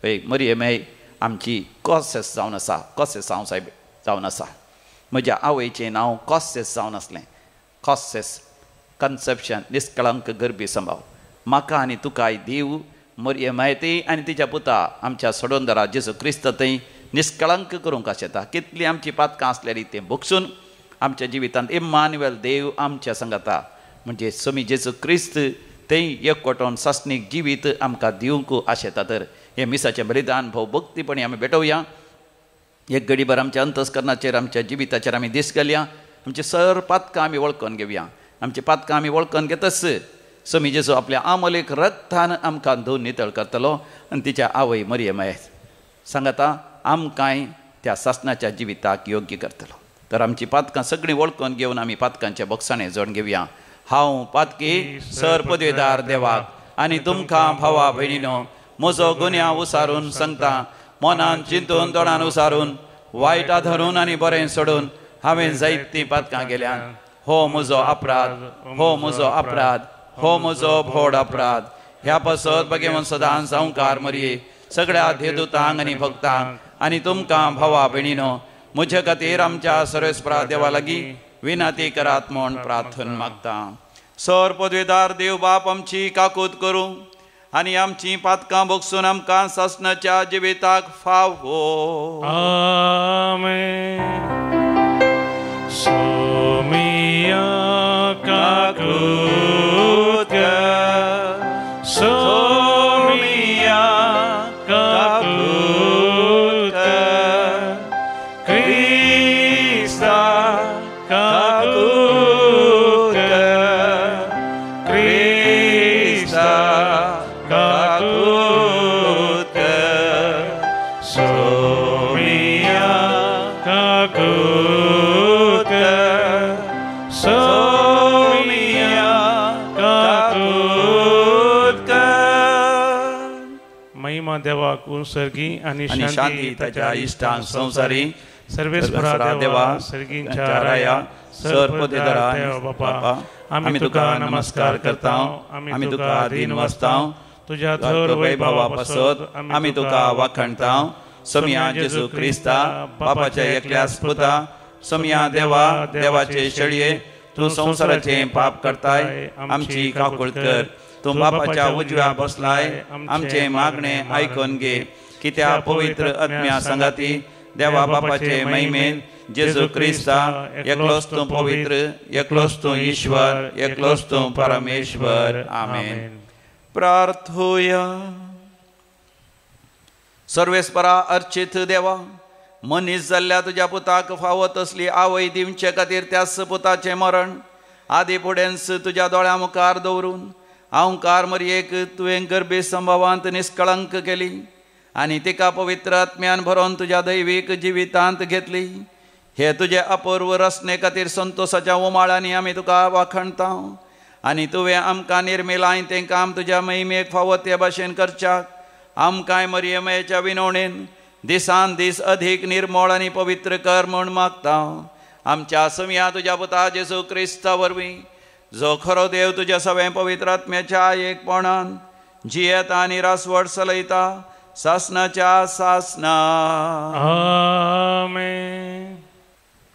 वय मरियमाय आमची कॉसेस जावन आसा कॉसेस हांव सायब जावन आसा. म्हज्या आवयचें नांव कॉसेस जावन आसलें. कॉसेस कन्सेप्शन निष्कळंक गर्भी संभाव. म्हाका आनी तुकाय देव मरियमाय ती आनी तिच्या पुता आमच्या सोडोंदरा जेजू क्रिस्त थंय निष्कळंक करूंक आशेता. कितलीं आमची पातकां आसलेली तें भोगसून आमच्या जिवितांत इम्मानुएल देव आमच्या सांगाता म्हणजे स्वामी जेजू क्रिस्त थंय एकवटोन सासणीक जिवीत आमकां दिवंक आशेता. तर हें मिसाचें बलिदान भोव भक्तीपणी आमी भेटोवया. एक घडीभर आमच्या अंतस्करणाचेर आमच्या जिविताचेर आमी दीस घालया. आमची सर पातकां आमी वळखून घेवया. आमची पातकां आमी वळखून घेतच स्वामी जेजू आपल्या आमोलेक रक्तान आमकां धुवन नितळ करतलो आनी तिच्या आवय मरियमाय सांगाता आमकांय त्या सासणाच्या जिविताक योग्य करतलो. तर आमची पातकां सगळीं वळखून घेवन आमी पातकांचे बोगसाणे जोडून घेवया. हांव पातकी सर पदवेदार देवाक आनी तुमकां भावा भयणीनो म्हजो गुन्यांव उसारून सांगता मनान चिंतून दोळान उसारून वायटा धरून आनी बरें सोडून हांवें जायतीं पातकां गेल्यान. हो म्हजो अपराध हो म्हजो अपराध हो म्हजो व्हड अपराध. ह्या पासत भगवंत सदां संवकार मरये सगळ्या देदूतांक आनी भक्तांक आनी तुमकां भावा भयणीनो म्हजे खातीर आमच्या सर्वेस्परा देवा लागीं विनंती करात म्हूण प्रार्थना मागता. सर पदवेदार देव बाप आमची काकूत करूं आनी आमची पातकां भोगसून आमकां सासणाच्या जिविताक फावो. आमेन. सोमिया काकूत कर सोमिया काकूत कर क्रिस्ता काकूत कर क्रिस्ता काकूत कर सोमिया काकूत कर सोमिया काकूत कर. महिमा देवाक सर्गी आनी शांती ताच्या इश्टांक संवसारी सर्वेस्परा देवा सर्गींच्या राया सर पदवेदारा बापा आमी तुका नमस्कार करता आमी तुका दीन वाचता तुझ्या थोर वैभवा पासत आमी तुका वाखाणता. सोमया जेजू क्रिस्ता बापाच्या एकल्याच पुता सोमया देवा देवाचे शेळये तूं संवसाराचें पाप करताय आमची काकूळ कर. तूं बापाच्या उजव्या बसलाय आमचें मागणें आयकून घे कित्या पवित्र आत्म्या सांगाती देवा बापाचे महिमेन जेजू क्रिस्ता एकलोच तूं पवित्र एकलोच तूं ईश्वर एकलोच तूं परमेश्वर आमेन। प्रार्थुया। सर्वेस्परा अर्चित देवा मनीस जाल्ल्या तुज्या पुताक फावो तसली आवय दिवचे खातीर त्याच पुताचें मरण आदी फुडेंच तुज्या दोळ्या मुखार दवरून अहंकार मरयेक तुवें गर्भी संभवांत निष्कळंक केली आनी तिका पवित्र आत्म्यान भरोन तुज्या दैवीक जिवितांत घेतली। हे तुजे अपूर्व रचने खातीर संतोषाच्या उमाळ्यांनी आमी तुका वाखणता आनी तुवें आमकां निर्मिलाय तें काम तुज्या महिमेक फावो ते भाशेन करच्याक आमकांय मरियमायेच्या विनवणेन दिसान दीस अधीक निर्मळ आनी पवित्र कर म्हूण मागता। आमच्या समया तुज्या पुता जेजू क्रिस्ता वरवीं जो खरो देव तुज्या सगळ्या पवित्र आत्म्याच्या एकपणान जियेता आनी रासवड चलयता सासनाच्या सासना आमेन।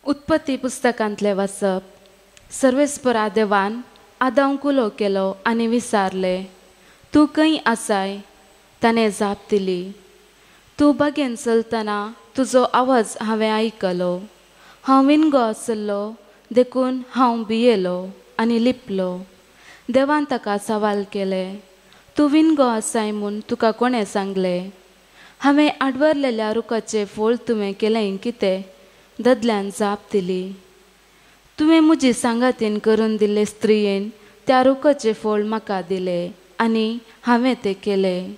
उत्पत्ती पुस्तकांतले वाचप। सर्वेस्परा देवान आदांक उलो केलो आनी विचारले तूं खंय आसाय? ताणें जाप दिली तूं बागेन चलतना तुजो आवाज हांवें आयकलो। हांव विनगो आसलो देखून हांव भियेलो आनी लिपलो। देवान ताका सवाल केले तूं विनगो आसाय म्हूण तुका कोणें सांगलें? हांवें आडवरलेल्या रुखाचें फळ तुवें केलें कितें? ददल्यान जाप दिली तुवें म्हजी सांगातीन करून दिल्ले स्त्रियेन त्या रुखाचें फळ म्हाका दिलें आनी हांवें तें केलें।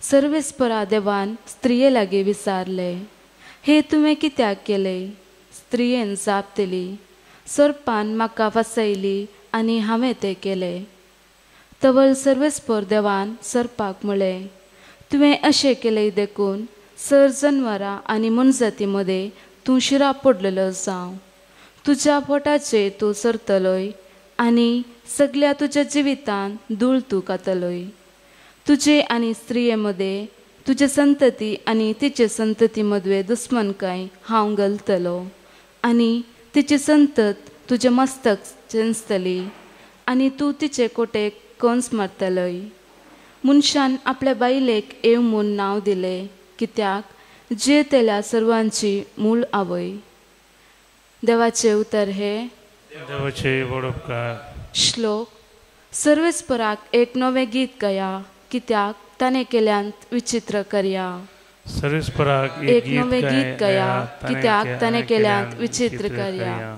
सर्वेस्परा देवान स्त्रिये लागीं विचारलें हें तुवें कित्याक केलें? स्त्रियेन जाप दिली सर्पान म्हाका फसयली आनी हांवें तें केलें। तवळ सर्वेस्पर देवान सर्पाक म्हळें तुवें अशें केलें देखून सर जनवरां आनी मनजाती मदें तूं शिरा पडलेलो जावं। तुज्या पोटाचेर तूं सरतलोय आनी सगल्या तुज्या जिवितांत धूळ तूं खातलोय। तुजे आनी स्त्रिये मदें तुजे संतती आनी तिचे संतती मदवे दुस्मनकाय हांव घालतलो आनी तिची संतत तुजें मस्तक चेंचतली आनी तूं तिचे कोटेक कंस मारतलोय। मनशान आपल्या बायलेक एव म्हूण नांव दिलें कित्याक जियेतल्या सर्वांची मूळ आवय। देवाचें उतर हे देवाचे व्हड उपकार। श्लोक। सर्वेस्पराक एक नवें गीत गाया कित्याक ताणें केल्यांत विचित्र कार्या। सर्वेस्पराक एक नवें गीत गाया कित्याक ताणें केल्यांत विचित्र कार्या।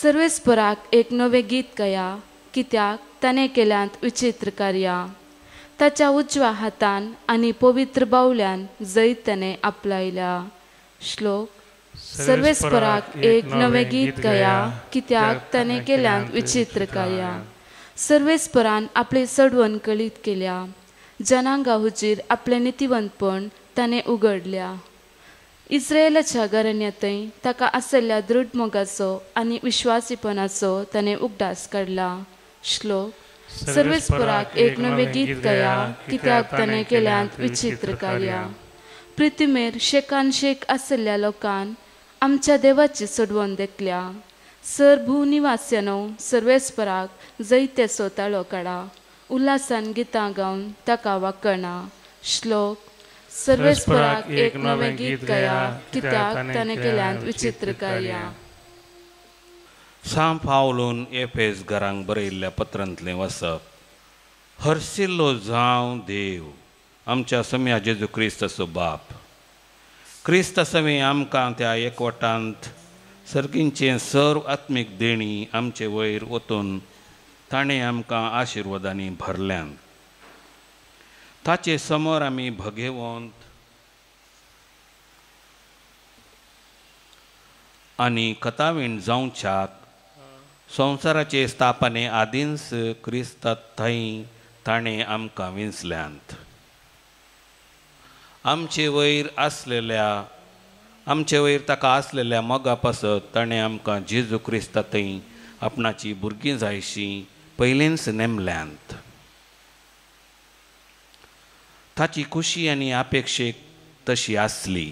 सर्वेस्पराक एक नवें गीत गाया कित्याक ताणें केल्यांत विचित्र कार्या। ताच्या उजव्या हातान आनी पवित्र बावल्यान जैत ताणें आपलायल्या। श्लोक। सर्वेस्पराक एक नवें गीत गाया कित्याक ताणें केल्यांत विचित्र कार्या। सर्वेस्परान आपली चडवण कळीत केल्या जनांगा हुजीर आपलें नितिवंतपण ताणें उगडल्या। इस्रायलाच्या घराण्यांतय ताका आसलेल्या दृढ मोगाचो आनी विश्वासीपणाचो ताणें उगडास काडला। श्लोक। सर्वेस्पराक एक नवें गीत गाया कित्याक ताणें केल्यांत विचित्र कार्या। पृथ्वीर शेकान शेक आसलेल्या लोकान आमच्या देवाची चडवण देखल्या। सर भूनिवास्यानो सर्वेस्पराक जैत्याचो ताळो काडा उल्हासान गितां गावन ताका वाकणा। श्लोक। सर्वेस्पराक एक नवें गीत गाया कित्याक ताणें केल्यांत विचित्र कार्या। सांव पावलून एफेस घरांक बरयल्ल्या पत्रांतलें वाचप। हर्शिल्लो जावं देव आमच्या सम्या जेजू क्रिस्ताचो बाप क्रिस्ता समें आमकां त्या एकवटांत सर्गींचें सर्व आत्मीक देणी आमचे वयर वतून ताणें आमकां आशिर्वादांनी भरल्यान। ताचे समोर आमी भगेवंत आनी कथावीण जावच्याक संवसाराचे स्थापने आदींच क्रिस्ता थंय ताणें आमकां विंचल्यांत। आमचे वयर ताका आसलेल्या मोगा पासत ताणें आमकां जेजू क्रिस्ता थंय आपणाची भुरगीं जायशी पयलींच नेमल्यांत। ताची खुशी आनी अपेक्षेक तशी आसली।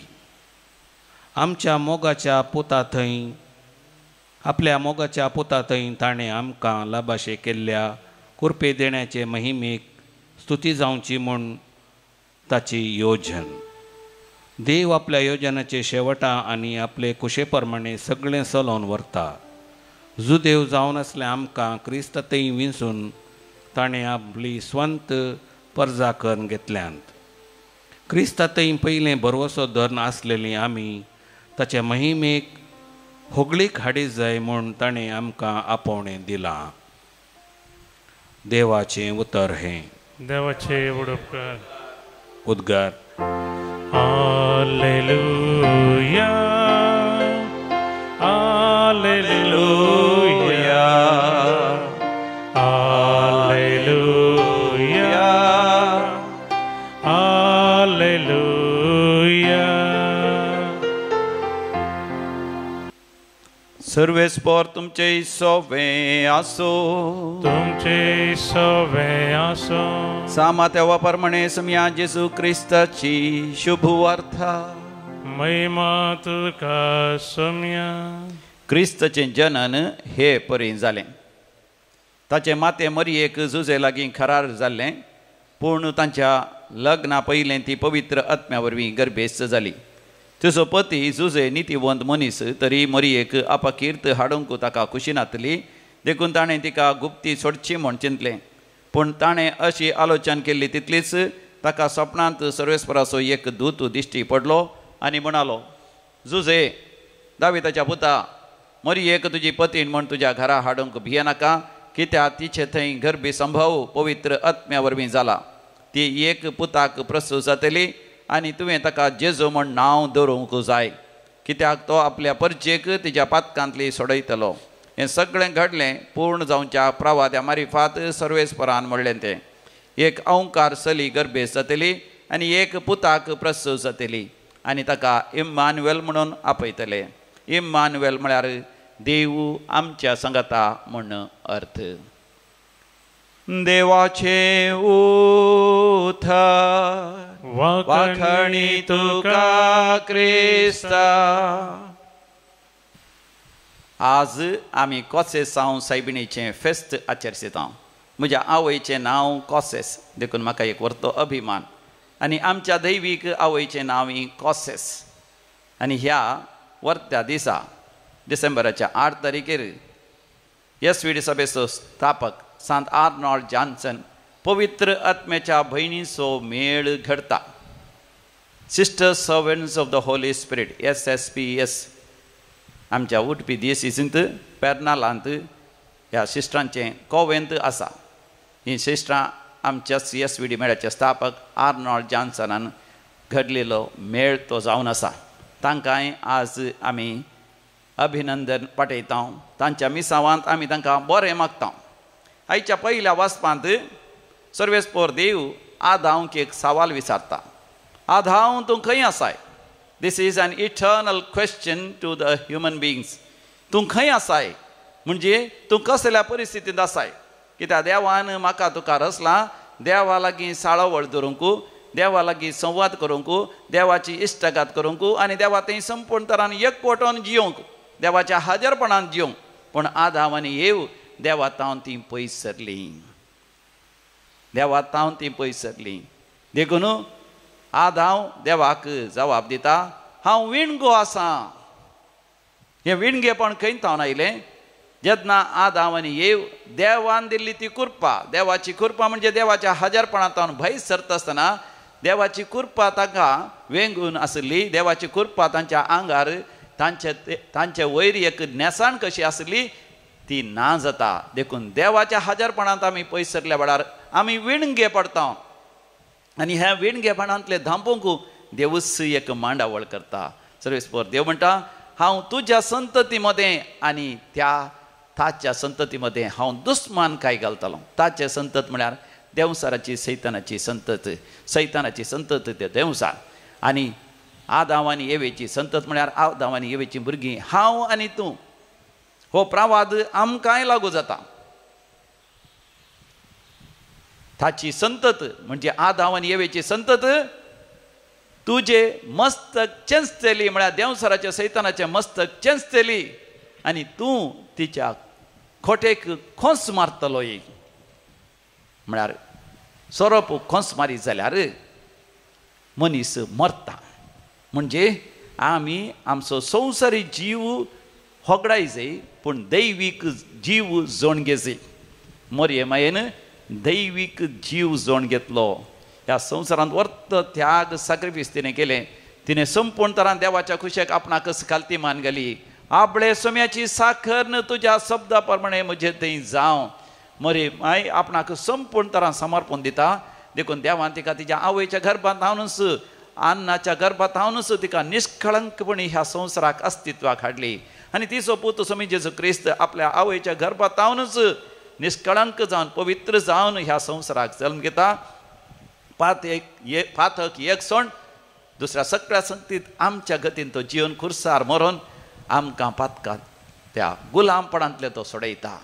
आमच्या मोगाच्या पुता थंय आपल्या मोगाच्या पुता थंय ताणें आमकां लाबाशे केल्ल्या कुरपे देण्याचे महिमेक स्तुती जावची म्हूण ताची योजन. देव आपल्या योजनाचे शेवटा आनी आपले कुशे प्रमाणे सगळें चलोवन व्हरता. जुदेव जावन आसले आमकां क्रिस्त थंय विंचून ताणें आपली स्वंत परजा करून घेतल्यांत. क्रिस्ता थंय पयलें भरवसो धरून आसलेली आमी ताचे महिमेक होगळीक हाडी जाय म्हूण ताणें आमकां आपोवणें दिलां. देवाचें उतर हें. देवाचें उडपकार उद्गार. Hallelujah, hallelujah, hallelujah, hallelujah. सर्वेस्पर तुमचे सोवे आसो, तुमचे सोवे आसो. सामा तेवा प्रमाणे समया जेजू क्रिस्ताची शुभ वार्ता. महिमा तुका समया. क्रिस्ताचें जनन हे परीन जालें. ताचें मातें मरियेक जुजे लागीं खरार जाल्लें, पूण तांच्या लग्ना पयलें ती पवित्र आत्म्या वरवीं गर्भेस्त जाली. तिचो पती जुजे नितीवंत मनीस तरी मरियेक अपकीर्त हाडूंक ताका खुशी नातली, देखून ताणें तिका गुप्ती सोडची म्हूण चिंतलें. पूण ताणें अशी आलोचन केल्ली तितलीच ताका सपनांत सर्वेस्पराचो एक दूत दिश्टी पडलो आनी म्हणालो, जुजे दाविताच्या पुता, मरियेक तुजी पतीण म्हूण तुज्या घरा हाडूंक भियेनाका, कित्याक तिचे थंय गर्भी संभव पवित्र आत्म्या वरवीं जाला. ती एक पुताक प्रसूत जातली आनी तुवें ताका जेजू म्हूण नांव दवरूंक जाय, कित्याक तो आपल्या परचेक तिच्या पातकांतली सोडयतलो. हें सगळें घडलें पूर्ण जावच्या प्रवाद्या मारिफात सर्वेस्परान म्हणलें तें. एक अंकार चली गर्भेस्त जातली आनी एक पुताक प्रसूत जातली आनी ताका इम्मानुएल म्हणून आपयतले. इम्मानुएल म्हळ्यार देव आमच्या संगता म्हूण अर्थ. देवाचे उतर वाखणी तुका क्रिस्ता. आज आमी कॉसेस हांव सायबिणीचें फेस्त आचरसिता. म्हज्या आवयचें नांव कॉसेस, देखून म्हाका एक व्हडलो अभिमान. आनी आमच्या दैवीक आवयचें नांव ही कॉसेस. आनी ह्या वर्त्या दिसा डिसेंबराच्या 8 तारखेर एस व्ही डी सभेचो स्थापक सांत आर्नॉल्ड जॉन्सन पवित्र आत्म्याच्या भयणीचो मेळ घडता. Sister servants of the Holy Spirit SSPS आमच्या उडपी दियसींत पेर्नालांत ह्या सिस्टरांचें कोवेंत आसा. हीं सिस्टरां आमच्या एस व्ही डी मेळाचे स्थापक आर्नॉल्ड जॉन्सनान घडलेलो मेळ तो जावन आसा. तांकांय आज आमी अभिनंदन पाठयता. तांच्या मिसावांत आमी तांकां बरें मागता. आयच्या पयल्या वाचपांत सर्वेस्पर देव आदांक एक सवाल विचारता, आदांव तूं खंय आसाय? This is an eternal question to the human beings. तूं खंय आसाय म्हणजे तूं कसल्या परिस्थितींत आसाय? कित्याक देवान म्हाका तुका रचला देवा लागीं साळावळ धरूंक, देवा लागीं संवाद करूंक, देवाची इश्टागात करूंक आनी देवा थंय संपूर्ण तरान एकवटून जियोंक, देवाच्या हाजरपणान जियोंक. पूण आदांव आनी येव देवा तावन ती पयस सरली, देवा तावन ती पयस सरली. देखून आदांव देवाक जवाब दिता, हांव विणगो आसा. हें विणगेपण खंय तावन आयलें? जेन्ना आदांव आनी येव देवान दिल्ली ती कृपा, देवाची कृपा म्हणजे देवाच्या हाजरपणांत तावन भंय सरता आसतना देवाची कृपा तांकां वेंगून आसली, देवाची कृपा तांच्या आंगार तांचे वयर एक न्हेसाण कशी आसली ती ना जाता. देखून देवाच्या हाजरपणांत आमी पयस सरल्या वेळार आमी विणगे पडता आनी ह्या विणगेपणांतले धांपूंक देवूच एक मांडावळ करता. सर्वेस्पर देव म्हणटा, हांव तुज्या संतती मदें आनी त्या ताच्या संतती मदें हांव दुस्मान काय घालतलो. ताचे संतत म्हळ्यार देंवसाराची सैतानाची संतत, सैतानाची संतत ते देंवसार. आनी आदांव आनी येवेची संतत म्हळ्यार आदांव आनी येवेची भुरगीं हांव आनी तूं. हो प्रवाद आमकांय लागू जाता. ताची संतत म्हणजे आदांव आनी येवेची संतत तुजे मस्तक चेंचतली म्हळ्यार देंवसाराचे सैतानाचें मस्तक चेंचतली आनी तूं तिच्या खोटेक खोंस मारतलो. एक म्हळ्यार सोरोप खोंस मारीत जाल्यार मनीस मरता. म्हणजे आमी आमचो संवसारी जीव होगडाय जाय पूण दैवीक जीव जोण घेय. मोरये मायेन दैवीक जीव जोण घेतलो. ह्या संवसारांत वर्त त्याग सॅक्रिफायस तिणें केलें. तिणें संपूर्ण तरान देवाच्या खुशेक आपणाकच खालती मान घाली. आपले सोम्याची साखर न तुज्या शब्दा प्रमाणे म्हजे थंय जावं. मरे माय आपणाक संपूर्ण तरान समर्पण दिता. देखून देवान तिका तिच्या आवयच्या गर्भांत हावनूच अन्नाच्या गर्भांत हावनूच तिका निष्कळंकपणी ह्या संवसाराक अस्तित्वाक हाडली. आनी तिचो पूत स्वामी जेजू क्रिस्त आपल्या आवयच्या गर्भांत हावनूच निष्कळंक जावन पवित्र जावन ह्या संवसाराक जल्म घेता. पातक एक सोण दुसऱ्या सगळ्या संगतीत आमच्या गतीन तो जिवन खुर्सार मरोन आमकां पातकां त्या गुलामपणांतले तो सोडयता.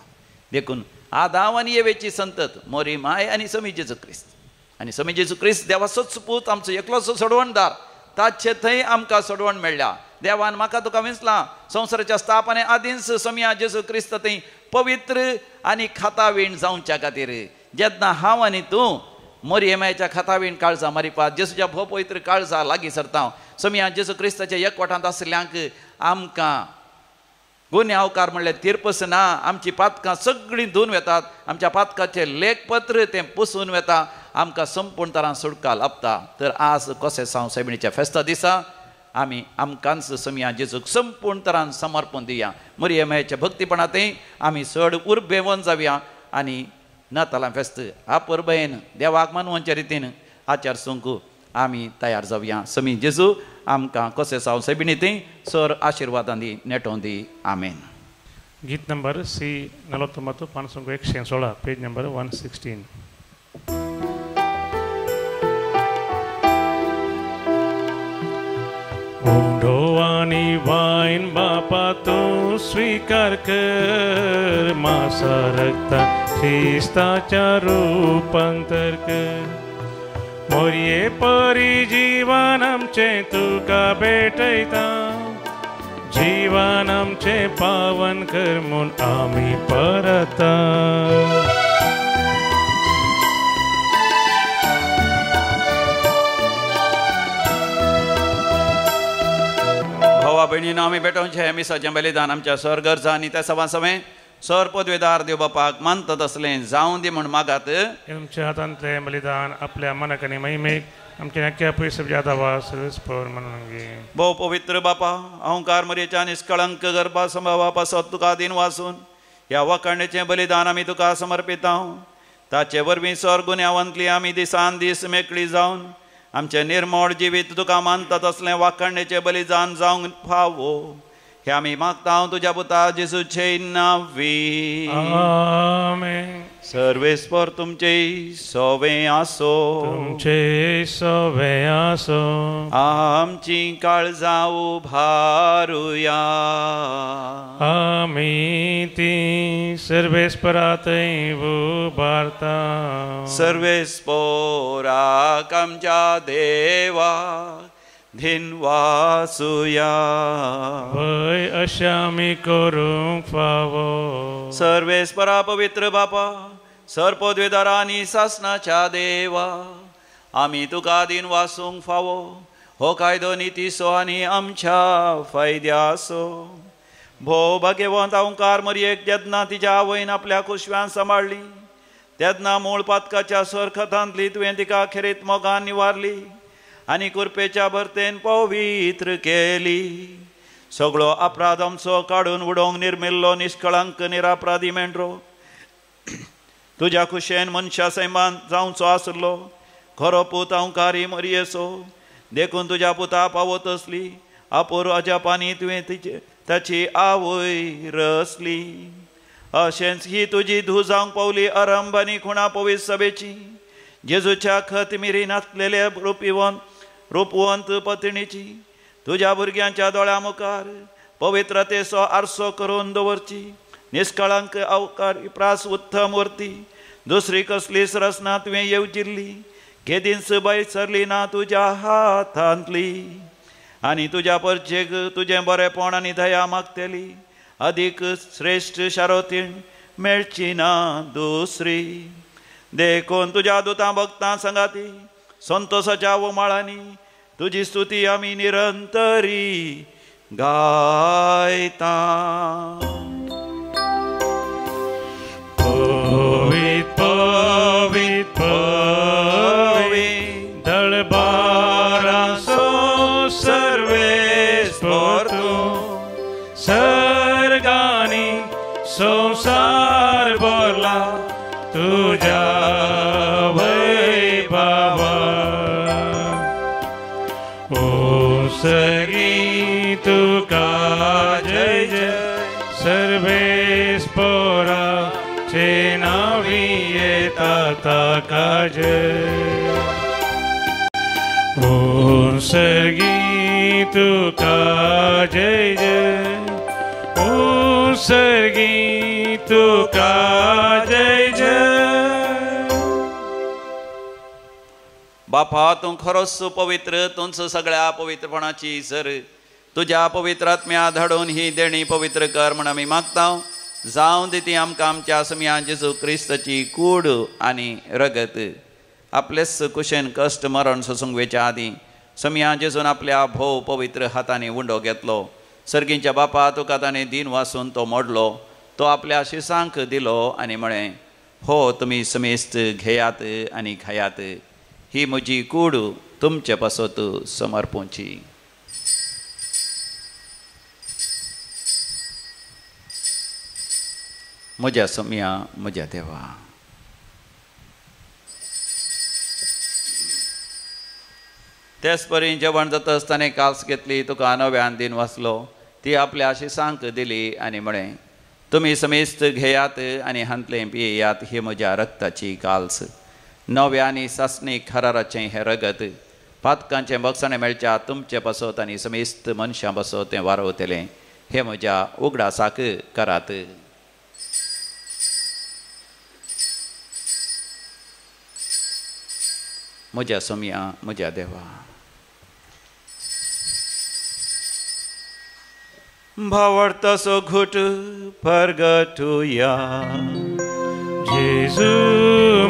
देखून आदाव आनी येवेची संतत मोरी माय आनी स्वामी जेजू क्रिस्त. आनी स्वामी जेजू क्रिस्त देवाचोच पूत, आमचो एकलोच सोडवणदार, ताचे थंय आमकां सोडवण मेळ्ळ्या. देवान म्हाका तुका विंचला संवसाराच्या स्थापने आदींच स्वामी जेजू क्रिस्त थंय पवित्र आनी खातावीण जावच्या खातीर. जेन्ना हांव आनी तूं मोरये मायच्या खातावीण काळजा मारिपात जेजूच्या भोव पवित्र काळजा लागीं सरता, स्वामी जेजू क्रिस्ताच्या एकवटांत आशिल्ल्यांक आमकां गुन्यांवकार म्हणल्यार तीर्पस ना. आमची पातकां सगळीं धुवन वेतात, आमच्या पातकाचें लेखपत्र तें पुसून वेता, आमकां संपूर्ण तरान सुटका लाभता. तर आज कशें साव सायबिणीच्या फेस्ता दिसा आमी आमकांच स्वामी जेजूक संपूर्ण तरान समर्पण दिया. मोरये मायच्या भक्तीपणांतय आमी चड उर्बेवन जावया आनी नातालां फेस्त आपुरबेन देवाक मानवच्या रितीन आचार सूंक आमी तयार जावया. स्वामी जेजू आमकां कशें साव सायबिणींतय सर आशिर्वादां दी, नेटोवन दी. आमेन. गीत नंबर सी 49 516, पेज नंबर 116. उंडो आनी वायन बापा तूं स्वीकार कर, मासा रक्ता क्रिस्ताच्या रूपांतर कर. मोरये परी जीवन आमचें तुका भेटयता, जीवन आमचें पावन कर म्हूण आमी परता. भावा भयणीनो, आमी भेटोवचें मिसाचें बलिदान आमच्या सर गरजा आनी त्या सवा सवें सर पदवेदार देव बापाक मानतात असलें जावं दी म्हूण मागात. आमच्या हातांतलें बलिदान आपल्या मनाक आनी महिमेक आमच्या नक्या पयस जाता सर्वेस्पर म्हणून. भोव पवित्र बापा, अहंकार मरेच्या निष्कळंक गर्भा संभवा पासत तुका दिन वासून ह्या वखणेचें बलिदान आमी तुका समर्पिता. ताचे वरवीं सर गुन्यांवांतली आमी दिसान दीस मेकळी जावन आमचें निर्मोळ जिवीत तुका मानतात असलें वाखणेचें बलिदान जावंक फावो हे आमी मागता तुज्या पुता जेजूचे नांवी. आमेन. सर्वेस्पर तुमचे सोवे आसो, तुमचे सोवे आसो. आमची काळजां उभारुया, आमी ती सर्वेस्परांतय उबारता. सर्वेस्पराक आमच्या देवा धिनवासुया, वय अशें आमी करूंक फावो. सर्वेस्परा पवित्र बापा, सर पदवेदारा आनी सासनाच्या देवा, आमी तुका दिन वासूंक फावो हो कायदो नितीचो आनी आमच्या फायद्याचो. भोव भाग्यवंत अहंकार मरयेक जेन्ना तिच्या आवयन आपल्या कुशव्यान सांबाळ्ळी तेन्ना मूळ पातकाच्या सरखतांतली तुवें तिका खेरीत मोगान निवारली आनी कुरपेच्या भरतेन पवित्र केली. सगळो अपराध आमचो काडून उडोवंक निर्मिल्लो निष्कळंक निरापराधी मेंढरो तुज्या खुशेन मनशा सैमान जावचो आसलो खरो पूत अहंकारी मरयेचो. देखून तुज्या पुता पावत असली अपूर्व अजापानी तुवें तिचे ताची आवय रसली. अशेंच ही तुजी धूव जावंक पावली अरंभ आनी खुणा पवित्र सभेची, जेजूच्या खत मिरी नासलेले रुपवंत पत्नीची तुज्या भुरग्यांच्या दोळ्या मुखार पवित्रतेचो आरसो करून दवरची. निष्कळंक अवकार प्रास उत्तम वरती दुसरी कसलीच रचना तुवें येवजिल्ली घेदींच बाय सरली ना तुज्या हातांतली. आनी तुज्या परचेक तुजें बरेपण आनी दया मागतली अदीक श्रेश्ठ शारोतीण मेळची ना दुसरी. देखून तुज्या दुतां भक्तां संगाती संतोषाच्या उमाळांनी तुजी स्तुती आमी निरंतरी गायता. पवित पवित पवित दळबारासो सर्वेस्पर तूं सर्गांनी संवसार भरला तुज्या वैभवान. ओ सगी तुका जय जय सर्वेस्परा चे नावी येता ताका जय. ओ सर्गी तुका जय जय ओ सर्गी तुका जय जय. बापा तूं खरोच पवित्र, तूंच सगळ्या पवित्रपणाची सर. तुज्या पवित्र आत्म्या धाडून ही देणी पवित्र कर म्हण आमी मागता. जावं दी ती आमकां आमच्या समिया जेजू क्रिस्ताची कूड आनी रगत. आपलेच कुशेन कश्ट मरण सोसूंक वेच्या आदीं समिया जेजून आपल्या भोव पवित्र हातांनी उंडो घेतलो. सर्गींच्या बापा तुका ताणें दीन वासून तो मोडलो, तो आपल्या शिसांक दिलो आनी म्हळें, हो तुमी समेस्त घेयात आनी खायात, ही म्हजी कूड तुमचे पासत समर्पूची. म्हज्या सोम्या म्हज्या देवा, तेच परी जेवण जाता आसतना काल्स घेतली, तुका नव्यान दिन वाचलो, ती आपल्या शिसांक दिली आनी म्हळें, तुमी समेस्त घेयात आनी हांतलें पियेयात, ही म्हज्या रक्ताची काल्स, नव्या आनी सासणी खराराचें हें रगत, पातकांचें बक्षाणें मेळच्या तुमचे पासत आनी समेस्त मनशां पासत तें वारवतलें, हें म्हज्या उगडासाक करात. म्हज्या सोम्या म्हज्या देवा, भावार्थाचो घुट परगटुया. जेजू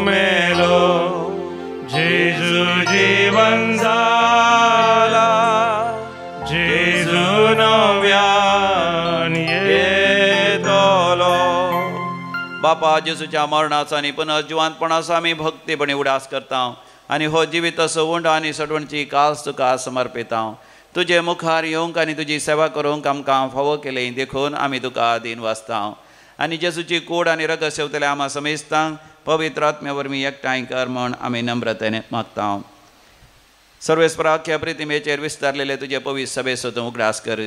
मेलो, जेजू जीवन जाला, जेजू नव्यान येतलो. बापा जेजूच्या मरणाचो आनी पुनर्जिवंतपणाचो आमी भक्तीपणी उडास करता आनी हो जिविताचो उंडो आनी सडवणची काल्स तुका समर्पिता. तुजे मुखार येवंक आनी तुजी सेवा करूंक आमकां फावो केली देखून आमी तुका दीन वाचता. आनी जेजूची कूड आनी रगत सेवतले आमा समेस्तांक पवित्र आत्म्या वरवीं एकठांय कर म्हण आमी नम्रतेन मागता. सर्वेस्पराख्या प्रतिमेचेर विस्तारलेले तुजे पवित्र सभेचो तूं उगडास कर.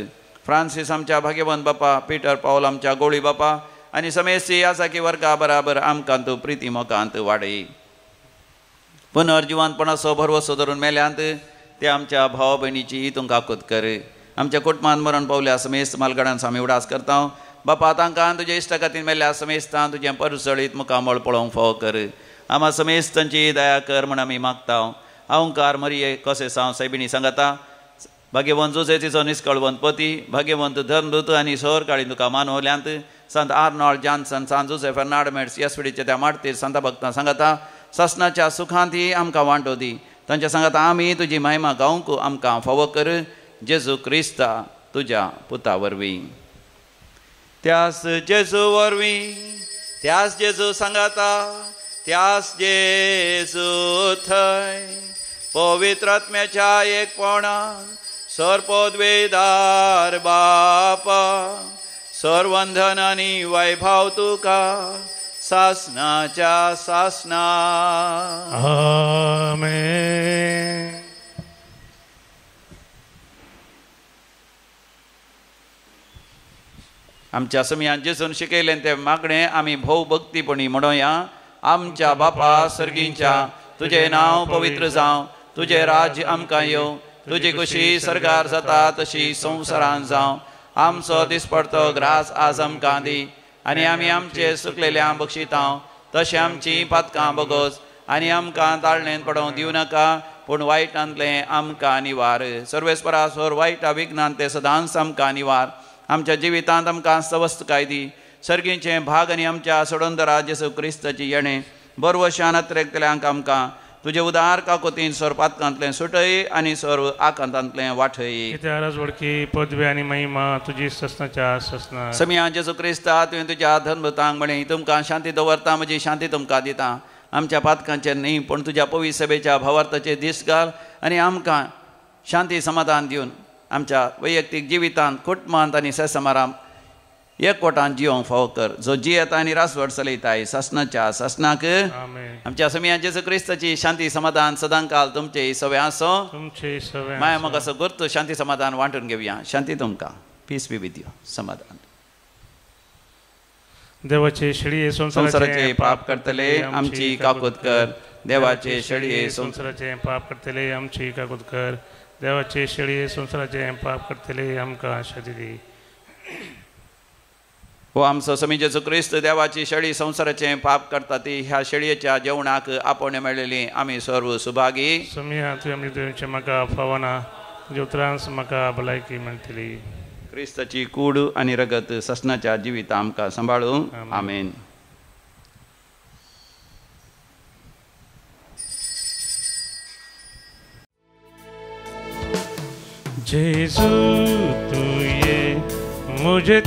फ्रांसीस आमच्या भाग्यवंत बापा, पिटर पावल आमच्या गोळी बापा आनी समेस्ती आसाकी वर्गा बराबर आमकां तूं प्रिती मोगांत वाडय. पुनर्जिवंतपणाचो भरवसो धरून मेल्यांत ते आमच्या भाव भयणीची तूं काकूत कर. आमच्या कुटुंबान मरण पावल्या समेस्त मालगडांचो आमी उडास करता. बापा तांकां तुज्या इश्टा खातीर मेल्ल्या समेस्तां तुजें परजळीत मुखामळ पळोवंक फावो कर. आमा समेस्तांची दया कर म्हण आमी मागता. अहंकार मरिये कशें साव सायबिणी सांगता, भाग्यवंत जुजे तिचो निस्कळवंत पती, भाग्यवंत धर्मदूत आनी सोर काळी तुका मानवल्यांत संत आर्नॉल्ड जॉन्सन, सांत जुजे फेर्नांड मेट्स येसविडीच्या त्या माडतीर संता भक्तां सांगता, सासणाच्या सुखांत आमकां वांटो दी. तांच्या सांगता आमी तुजी महिमा गावंक आमकां फावो कर, जेजू क्रिस्ता तुज्या पुता वरवीं. त्यास जेजू वरवीं, त्यास जेजू सांगाता, त्यास जेजू थंय पवित्र आत्म्याच्या एकपणान सर्पद्वेदार बापा सर्वंधन आनी वैभव तुका सासनाच्या सासना. आमेन. आमच्या समयान जेजून शिकयलें तें मागणें आमी भोव भक्तीपणी म्हणोया. आमच्या बापा सर्गींच्या, तुजें नांव पवित्र जावं, तुजें राज्य आमकां येवं, तुजी खुशी सरकार जाता तशी संवसारान जावं. आमचो दिसपडतो ग्रास आज आमकां दी आनी आमी आमचे सुकलेल्या बक्षितांव तशें आमची पातकां बगोस आनी आमकां ताळणेन पडोवंक दिवं नाका, पूण वायटांतलें आमकां निवार. सर्वेस्परा सोर वायटा विघ्नान ते सदांच आमकां निवार. आमच्या जिवितांत आमकां सवस्तकाय दी. सर्गींचें भाग आनी आमच्या सोडंदरा जेजू क्रिस्ताची येणें बरवशान अत्रेकतल्यांक आमकां तुजे उदार काकोतीन सर्व पातकांतलें सुटय आनी सर्व आकांतांतलें वाठय. कित्याक वडकी पदवी आनी महिमा तुजी ससनाच्या ससना. समिया जेजू क्रिस्ता तुवें तुज्या धर्मतांक म्हळें तुमकां शांती दवरता म्हजी शांती तुमकां दिता. आमच्या पातकांचेर न्ही पूण तुज्या पवित्र सभेच्या भावार्थाचेर दीस घाल आनी आमकां शांती समाधान दिवन आमच्या वैयक्तीक जिवितांत कुटुंबांत आनी सेसमारांत एकवटान जिवंक फावो कर जो जियेता आनी रासवट चलयताय सासनाच्या सासनाक. आमच्या समिया जेजू क्रिस्ताची शांती समाधान सदांकाल तुमचे सवे आसो. माया म्हाका असो गुर्त शांती समाधान वांटून घेवया. शांती तुमकां. Peace be with you. समाधान. देवाचे शेळये संवसाराचे पाप करतले आमची काकूत कर. देवाचे शेळये संवसाराचे पाप करतले आमची काकूत कर. देवाचे शेळये संवसाराचे पाप करतले आमकां आशा दिली. हो आमचो समी जेजू क्रिस्त देवाची शेळी संवसाराचें पाप करता ती ह्या शेळयेच्या जेवणाक आपोवणें मेळिल्ली आमी सर्व सुभागी. समिया तुवें दिवचें म्हाका फावना तुज्या उतरांच म्हाका भलायकी मेळटली. क्रिस्ताची कूड आनी रगत ससनाच्या जिविता आमकां सांबाळूं. आमेन. जेजू तुये मुझे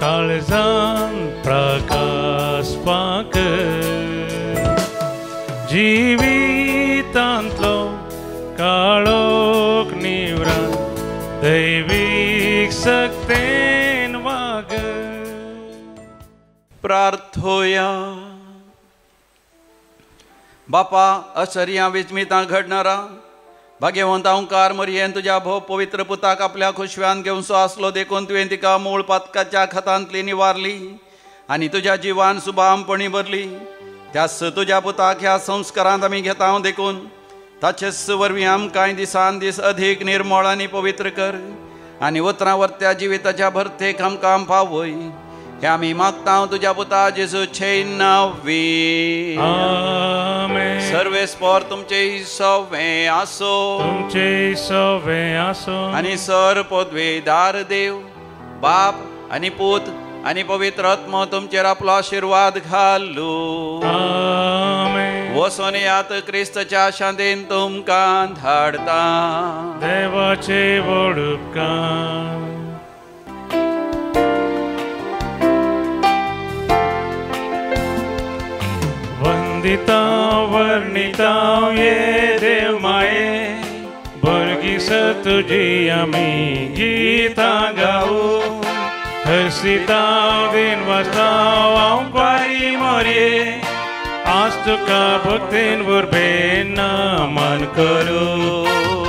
काळजान प्रकाश पाक जिवितांतलो काळोख निवरान दैवीक सक्तेन वाग. प्रार्थोया. बापा अशर्या विस्मितां घडणारा भाग्यवंत ओंकार मरयेन तुज्या भोव पवित्र पुताक आपल्या खुशव्यान घेवचो आसलो देखून तुवें तिका मूळ पातकाच्या खतांतली निवारली आनी तुज्या जिवान सुबामपणी भरली. त्याच तुज्या पुताक ह्या संस्कारांत आमी घेता देखून ताचेच वरवीं आमकां दिसान दीस अधीक निर्मळ आनी पवित्र कर आनी उतरां वर्त्या जिविताच्या भरतेक आमकां पावय. हे आमी मागता तुज्या पुता जेजूचे नांवी. सर्वेस्पर तुमचे सवे आसो. तुमचे सवे आसो. आनी सर पदवेदार देव बाप आनी पूत आनी पवित्र आत्मो तुमचेर आपलो आशिर्वाद घालू. वसोन यात क्रिस्तच्या शांतीन तुमकां धाडता. देवाचे व्हड उपकार. वंदिता वर्णिता ये देव माये भुरगीं तुजी आमी गीतां गाऊ. हसिता दिन वाजता हांव क्वारी मोरये आज तुका भक्तीन उर्बेन मान करूं.